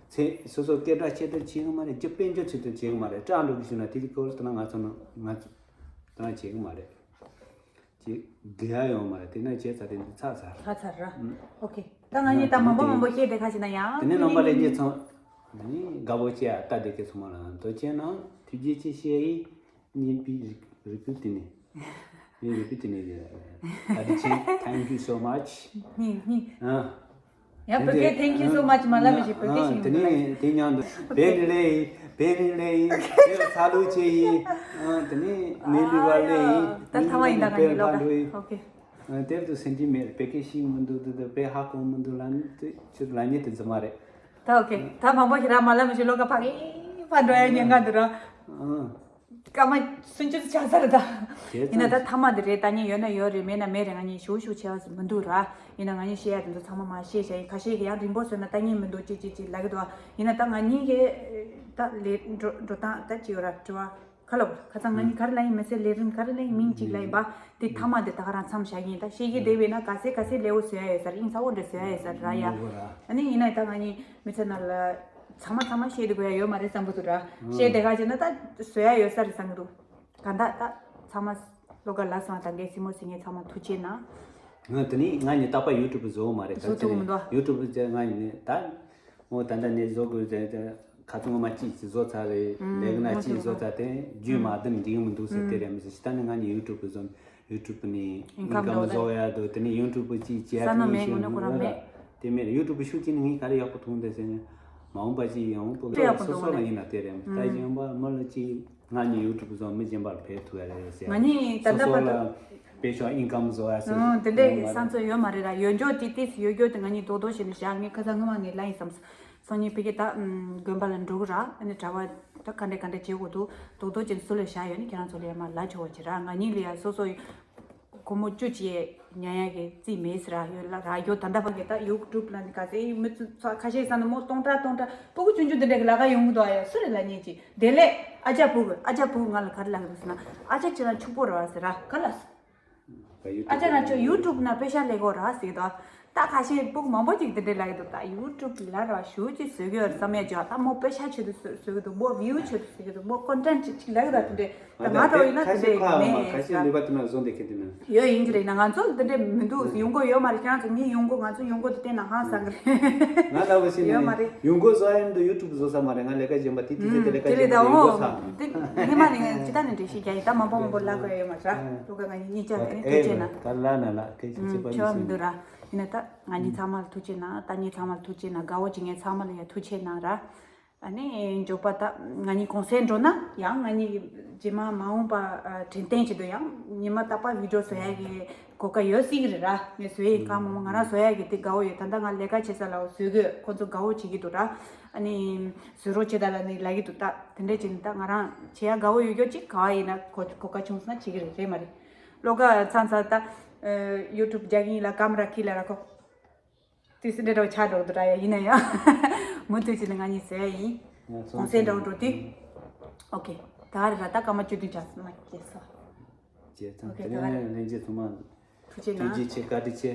ཚེ་སོ་སོ་སྐད་གྲགས་ཆེད་དུ་བྱེད་གི་མ་རེད། རྒྱུ་དཔལ་འབྱོར་ཆེད་དུ་བྱེད་གི་མ་རེད། སྐྲག་འགྲོ་གི་ཞུ་ན་དེ་གི་སྐོར་དེ་ན་ང་ཚོ་ནང་ང་ཚོ་དེ་ན་བྱེད་གི་མ་རེད། ཅིག་དགེ་ཡ་ཡོང་མ་རེད། དེ་ན་བྱས་ཚར། དེ་འདི་ཚར་ཚར། ཚར་ཚར་ར། ཨུམ། ཨོ་ཁེ། ད་ང་གཉིས་ད་མང་པོ་མང་པོ་བཤད་དེ་ཁ་ཞིག་ན་ཡང་། དེ་ནས་རྣམ་པ་ལྷན་རྒྱས་ཚང་། ཨ་ནི་དགའ་པོ་བྱས་ཨ་ལྟ་བསྡད་མཁན་ཚང་མ་ལ་ཐུགས་རྗེ་ཆེ་ཞུ་ཡ་ཡིན། ཉིན་པའི་རིག་རིག་པའི་དེ་ནས། ངའི་རིག་པའི་དེ་ནས་ཨ་ཏི་ཆེན། Thank you so much. ནི་ནི། ཨ། ཡང་བོད་སྐད་thank you so much མ་ལབ་མི་ཞིག་བོད་སྐད་ཤེས་དེ་མི་འདུག་ནས་དེ་མཉམ་དུ་བེ་རི་ལེ་ཡི་བེ་རི་ལེ་ཡི་དེ་ལ་ཚ་ལུ་ཆེ་ཡི། ཨ་དེ་ནས་མེ་ལི་བ་ལེ་ཡི། ད་ཐ་མ་ཡིན་ད་ང་གཉིས་ལོག་ད། ཨོ་ཁེ། ཨ་དེར་དུ་སེམས་ཅན་མེད། བོད་སྐད་ཤེས་མི་འདུག་དེ་དེ་བོད་ཧ་གོ་མི་འདུག་ལབ་ནི་དེ་ཆུ་ལ་ཉེ་དེ་རྫུན་མ་རེད། ད་ཨོ་ཁེ། ད་མང་པོ་ཞིག་ར་མ་ལབ་མི་ཞིག་ལོག་ག་ཕ་གི་ཕ་འགྲོ་ཡ་ཉེན་ཁ་འདུག་ར། ཨ། སྐར་མ་སུམ་ཅུ་ཆགས་ས་རེད་ད། བྱས་ཡིན་ན་ད་ཙང་ཐ་མ་དེ་རེད། ལྟ་ཉན་ཡོད་ན་ཡོད་རེད། མེད་ན་མེད་རེད། ང་གཉིས་ཞུ་ཞུ་བྱས་པ་མི་འདུག་ར། ཡིན་ན་ང་གཉིས་བཤད་ཡ་དེ་ཚོ་ཚང་མ་མ་བཤད་བྱས་ཡིན། ཁ་ཤས་ཀྱིས་ཡང་རིང་པོ་བཟོས་ན་ལྟ་ཉན་མི་འདུག་ཅིག་ཅིག་ཅིག་ལབ་ཀྱི་འདུག་ཡིན་ན་ད་ང་གཉིས་ཀྱི་ད་ལས་འགྲོ་འགྲོ་སྟངས་ད་ཅིག་ཡོད་ར། དྲི་བ་ག་ལ་བ་ཁ་སང་ང་གཉིས་ག་རེ་ལབ་ཡིན་མི་ཚེ་ལས་རིམ་ག་རེ་ལབ་ཡིན་མིང་ཅིག་ལབ་ཡིན་པ། དེ་ཐ་མ་དེ་ད་ག་རང་མཚམས་བཞག་ཡིན། ད་ཤེས་ཀྱི་བསྡད་པས་ན་ག་ཚད་ག་ཚད་ལེའུ་བཟོ་ཡ་ཡོད་ས་རེད། ཨིན་ས་འོ་འདྲ་བཟོ་ཡ་ཡོད་ས་རེད་ར་ཡ། ཨ་ནི་ཡིན་ན་ད་ང་གཉིས་མི་ཚེ་ནང་ལ་ཚང་མ་ཚང་མ་བཤད་དགོས་ཡ་ཡོད་མ་རེད་བསམ་གྱི་འདུག་ར། བཤད་དེ་ག་བྱས་ན་ད་བཟོ་ཡ་ཡོད་ས་རེད་བསམ་གྱི་འདུག་ག་འདྲ་ད་ཚང་མ་བློ་དགའ་ལགས་སོང་། ད་གའི་སྲིང་མོ་སྲིང་ངེ་ཚང་མ་ཐུགས་རྗེ་གནང་། ང་དེ་ནི་ང་ནི་རྟག་པར་ཡུ་ཊུབ་བཟོ་བ་མ་རེད། བཟོ་ཐུབ་མི་འདུག་ཡུ་ཊུབ་བཟོ་ང་ནི་ད་ངོ་ད་ལྟ་ནས་བཟོ་དགོས་ཟེར་ཏེ་ཁ་ཚོན་ངོ་མ་གཅིག་ཅིག་བཟོ་ཚར་རེད། ལས་ཀ་ན་གཅིག་བཟོ་ཚར་དེ་རྒྱུན་མ་བསྡམས་འགྲིག་མི་འདུག་ཟེར་དེ་རེད། མི་ཟེར་ཞིག་ད་ནི་ང་ནི་ཡུ་ཊུབ་བཟོ། ཡུ་ཊུབ་ནས་ཨིན་ཀམ་བཟོ་ཡ་འདུག་དེ་ནས་ཡུ་ཊུབ་ཅིག་བྱས་ས་ནོ་མེད་ངོ་ནས་ཁོ་རང་མེད། དེ་མེད། ཡུ་ཊུབ་ཤུགས་ཅིག་ནི་ངས་ག་རེ་ཡག་པོ་མཐོང་དེ་ཟེར་ནས་མ་འོངས་པ་ཅིག་ཡང་པོ་ཡག་པོ་སོ་སོ་ལ་ཡིན་ན་དེ་རེད། ད་གཞན་པ་མི་ལ་ཅིག་ང་གཉིས་ཡུ་ཊུབ་བཟོ་མི་གཞན་པ་ལ་ཕན་ཐོགས་ཡ་རེད་ཟེར། ང་གཉིས་ད་ལྟ་བར་དུ་སོ་སོ་ལ་དཔེ་ཤོག་ཨིན་ཀམ་བཟོ་ཡ་ཟེར། ཨང་། དེ་འདྲའི་བསམ་ཚུལ་ཡོད་མ་རེད་ར། ཡོད་འཇོག་ཅིག་ཏིས་ཡོད་རྒྱུ་དེ་ང་གཉིས་རྡོག་རྡོག་བྱས་ནས་བཞག་ངས་ཁ་སང་སྔོན་མ་ནས་ལབ་ཡིན་བསམ་སོང་། ངས་ཕ་གི་ད་དགོན་པ་ལ་འགྲོ་གི་ར། ཨ་ནི་གྲྭ་པ་ད་ག་འདྲ་ག་འདྲ་བྱེད་དགོས་འདུག་རྡོག་རྡོག་བྱས་ནས་སུ་ལ་བཞག་ཡོད་ནི་ཁྱེད་རང་ཚོ་ལ་ཡ་མ་ལབ་ཆོག་པ་བྱེད་ར། ང་གཉིས་ལ་ཡ་སོ་སོ་སྒོར་མོ་བཅུ་ཅིག་ཉར་ཡ་གི་རྩིས་མེད་ཟེར་ར་ཡོད་ལ་ར། ཡོད་ད་ལྟ་བར་གི་ད་ཡུ་ཊུབ་ལ་ནི་ག་ཚད་མི་ཚོ་ཁ་ཤས་ས་ན་མོ་སྟོང་ཕྲག་སྟོང་ཕྲག་སྤུ་གུ་ཆུང་ཆུང་དེ་འདྲ་གི་ལ་ཁ་ཡོང་གི་འདུག་ཨ་ཡ་སུ་རེད་ལབ་ཉན་ཅིག་དེ་ལས་ཨ་ཅག་སྤུ་གུ་ཨ་ཅག་སྤུ་གུ་ང་ལ་ག་རེ་ལབ་གི་འདུག་ཟེར་ན། ཨ་ཅག་ཁྱེད་རང་ཕྱུག་པོ་རེད་བ་ཟེར་ར། ག་ལ་ཨ་ཅག་རང་ཚོ་ཡུ་ཊུབ་ནང་པེ་ཤ་ལེན་གོ་ར་ཟེར་གི་འདུག་ད་ཁ་ཤས་སྤུ་གུ་མང་པོ་ཅིག་དེ་འདྲ་ལབ་གི་འདུག་ད་ཡུ་ཊུབ་ལ་ར་ཞུ་ཅིག་བཟོ་གི་ཡོད་བསམ་ཡ་ཅིག་ད་མོ་པེ་ཤ་ཆེད་དུ་བཟོ་གི་འདུག་མོ་བིའུ་ཆེད་དུ་བཟོ་གི་འདུག་མོ་ཀོན་ཊེན་ཊི་ཅིག་ལབ་གི་འདུག་དེ་འདྲ། ད་ང་འདྲ་བོ་ཡིན་ན་དེ་འདྲ་མེད་ཟེར། ཁ་ཤས་ནུས་པ་དེ་ན་བཟོ་འདེད་མཁན་དེ་ན། ཡོད་ཡིན་གྱི་རེད་ན། ང་ཚོ་འདི་འདྲ་མི་འདུག་ཡོང་སྒོ་ཡོད་མ་རེད། ཁྱེད་རང་ཚོ་ངའི་ཡོང་སྒོ་ང་ཚོ་ཡོང་སྒོ་དེ་བསྟན་ན་ཧང་སང་གི་རེད། ང་ལྟ་བུ་ཞིག་ཡོད་མ་ནས་རེད། ཡོང་སྒོ་བཟོ་ཡ་ཡིན་དུ་ཡུ་ཊུབ་བཟོ་ས་མ་རེད། ང་ལས་ཀ་གཞན་པ་དེ་དེ་དེ་དེ་ལས་ཀ་དེ་རེད་གཞན་པ་ད་ཡོང་སྒོ་ཨོ་ས། དེ་ངས་མ་ནས་ཅི་ད་ནས་འགྲེལ་བཤད་རྒྱག་ཡིན། ད་མ་འབོ་མ་འབོ་ལབ་དགོས་ཡ་ཡོད་མ་རེད། ཨ། ལོ་ག་ང་གཉིས་ཅག་དེ་ནས་ཐུགས་རྗེ་གནང་། ད་ལ་ན་ལ་སྐད་ཆ་ཅི་པ་ཁྱོད་ཡིན་མི་འདུག་ར། ཡིན་ན་ད་ང་གཉིས་ཚང་མ་ལ་ཐུགས་རྗེ་གནང་། ད་གཉིས་ཚང་མ་ལ་ཐུགས་རྗེ་གནང་། དགའ་བོ་བྱེད་མཁན་ཚང་མ་ལ་ཡ་ཐུགས་རྗེ་གནང་ར། ཨ་ནི་མགྱོགས་པ་ད་ང་གཉིས་གུང་སེང་འགྲོ་ན་ཡང་ང་གཉིས་རྗེས་མ་མ་འོངས་པ་ཨ་དྲན་རྟེན་ཆེད་དུ་ཡང་ཉི་མ་རྟག་པར་བི་ཌི་ཡོ་བཟོ་ཡ་གི་གོ་སྐབས་ཡོད་སྲིད་ཀྱི་རེད་ར། ངས་བཟོ་ཡ་གང་མང་མང་ང་རང་བཟོ་ཡ་གི་དེ་དགའ་བོ་ཡོད། ད་ལྟ་ང་ལས་ཀ་བྱེད་ས་ལ་བཟོ་དགོས། ཁོ་ཚོ་དགའ་བོ་བྱེད་ཀྱི་འདུག་ར། ཨ་ནི་བཟོ་རོགས་བྱེད་ད་ལ་ནི་ལབ་ཀྱི་འདུག་ད་དེ་འདྲ་བྱས་ནས་ད་ང་རང་བྱེད་ཡ་དགའ་བོ་ཡོད་རྒྱུ་ཅིག་ག་བ་ཡིན་ན་གོ་གོ་སྐབས་བྱུང་སོང་ན་བྱེད་ཀྱི་རེད། རེད་མ་རེད། ལོ་ག་ཚང་ཚ་ད་ཡུ་ཊུབ་རྒྱག་གི་ཡིན་ལ་ཀེ་མ་ར་ཁྱེར་ལ་ར་ཁོ། དེ་སྲིད་འདྲ་བོ་ཆགས་འགྲོ་འདུག་ར་ཡ། ཡིན་ན་ཡང་མུ་མཐུད་བྱས་ནས་ང་གཉིས་བཟོ་ཡ་ཡིན། ང་ཚོ་གུང་སེང་འདྲ་བོ་འགྲོ་དུས། ཨོ་ཁེ། ད་ག་རེ་ར་ད་སྐར་མ་བཅུ་བདུན་ཆགས་སོང་ན་སྐྱེས་སོ། བྱས་ཙང་། ཨོ་ཁེ། དེ་ད་ག་རེ། ནས་ལྷན་རྒྱས་ཚང་མ་ཐུགས་རྗེ་གནང་། ཐུགས་རྗེ་ཆེ། བཀའ་དྲིན་ཆེ།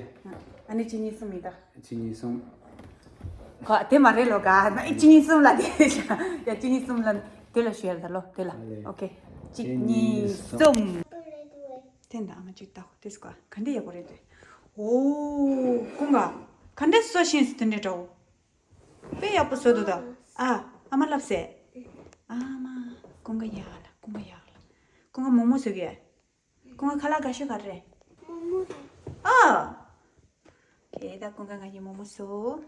ཨ་ནི་གཅིག་གཉིས་གསུམ་ཡིན་ད། གཅིག་གཉིས་གསུམ། ཁོ་དེ་མ་རེད་ལོ་ག་ན་ཨི་གཅིག་གཉིས་གསུམ་ལ་དེ་ཡ་གཅིག་གཉིས་གསུམ་ལ་དེ་ལ་ཞུ་ཡ་ད་ལོ་དེ་ལ། ཨ་ལེ། ཨོ་ཁེ། གཅིག་གཅིག་གཉིས་གཉིས་གསུམ། གསུམ། དེ་འདྲ་ཨ་མ་ཅིག་ལྟ་ཧོ་དེ་སྐོར་ག་འདྲ་ཡག་པོ་རེད་དེ། ཨོ། ཀུན་དགའ། ག་འདྲ་བཟོ་ཤེས་སི་དེ་འདྲ་འདྲ་བོ། དཔེ་ཡག་པོ་བཟོ་འདུག་ད། ཨ། ཨ་མ་ལབ་སེ། ཨ་མ། ཀུན་དགའ་ཡག་ལ་ཀུན་དགའ་ཡག་ལ། ཀུན་དགའ་མོག་མོག་བཟོ་གི་ཡ། ཀུན་དགའ་ཁ་ལག་དགའ་ཤོས་ག་རེ་རེད། མོག་མོག་དང་། ཨ། ཁེ་ད་ཀུན་དགའ་ང་གཉིས་མོག་མོག་བཟོ།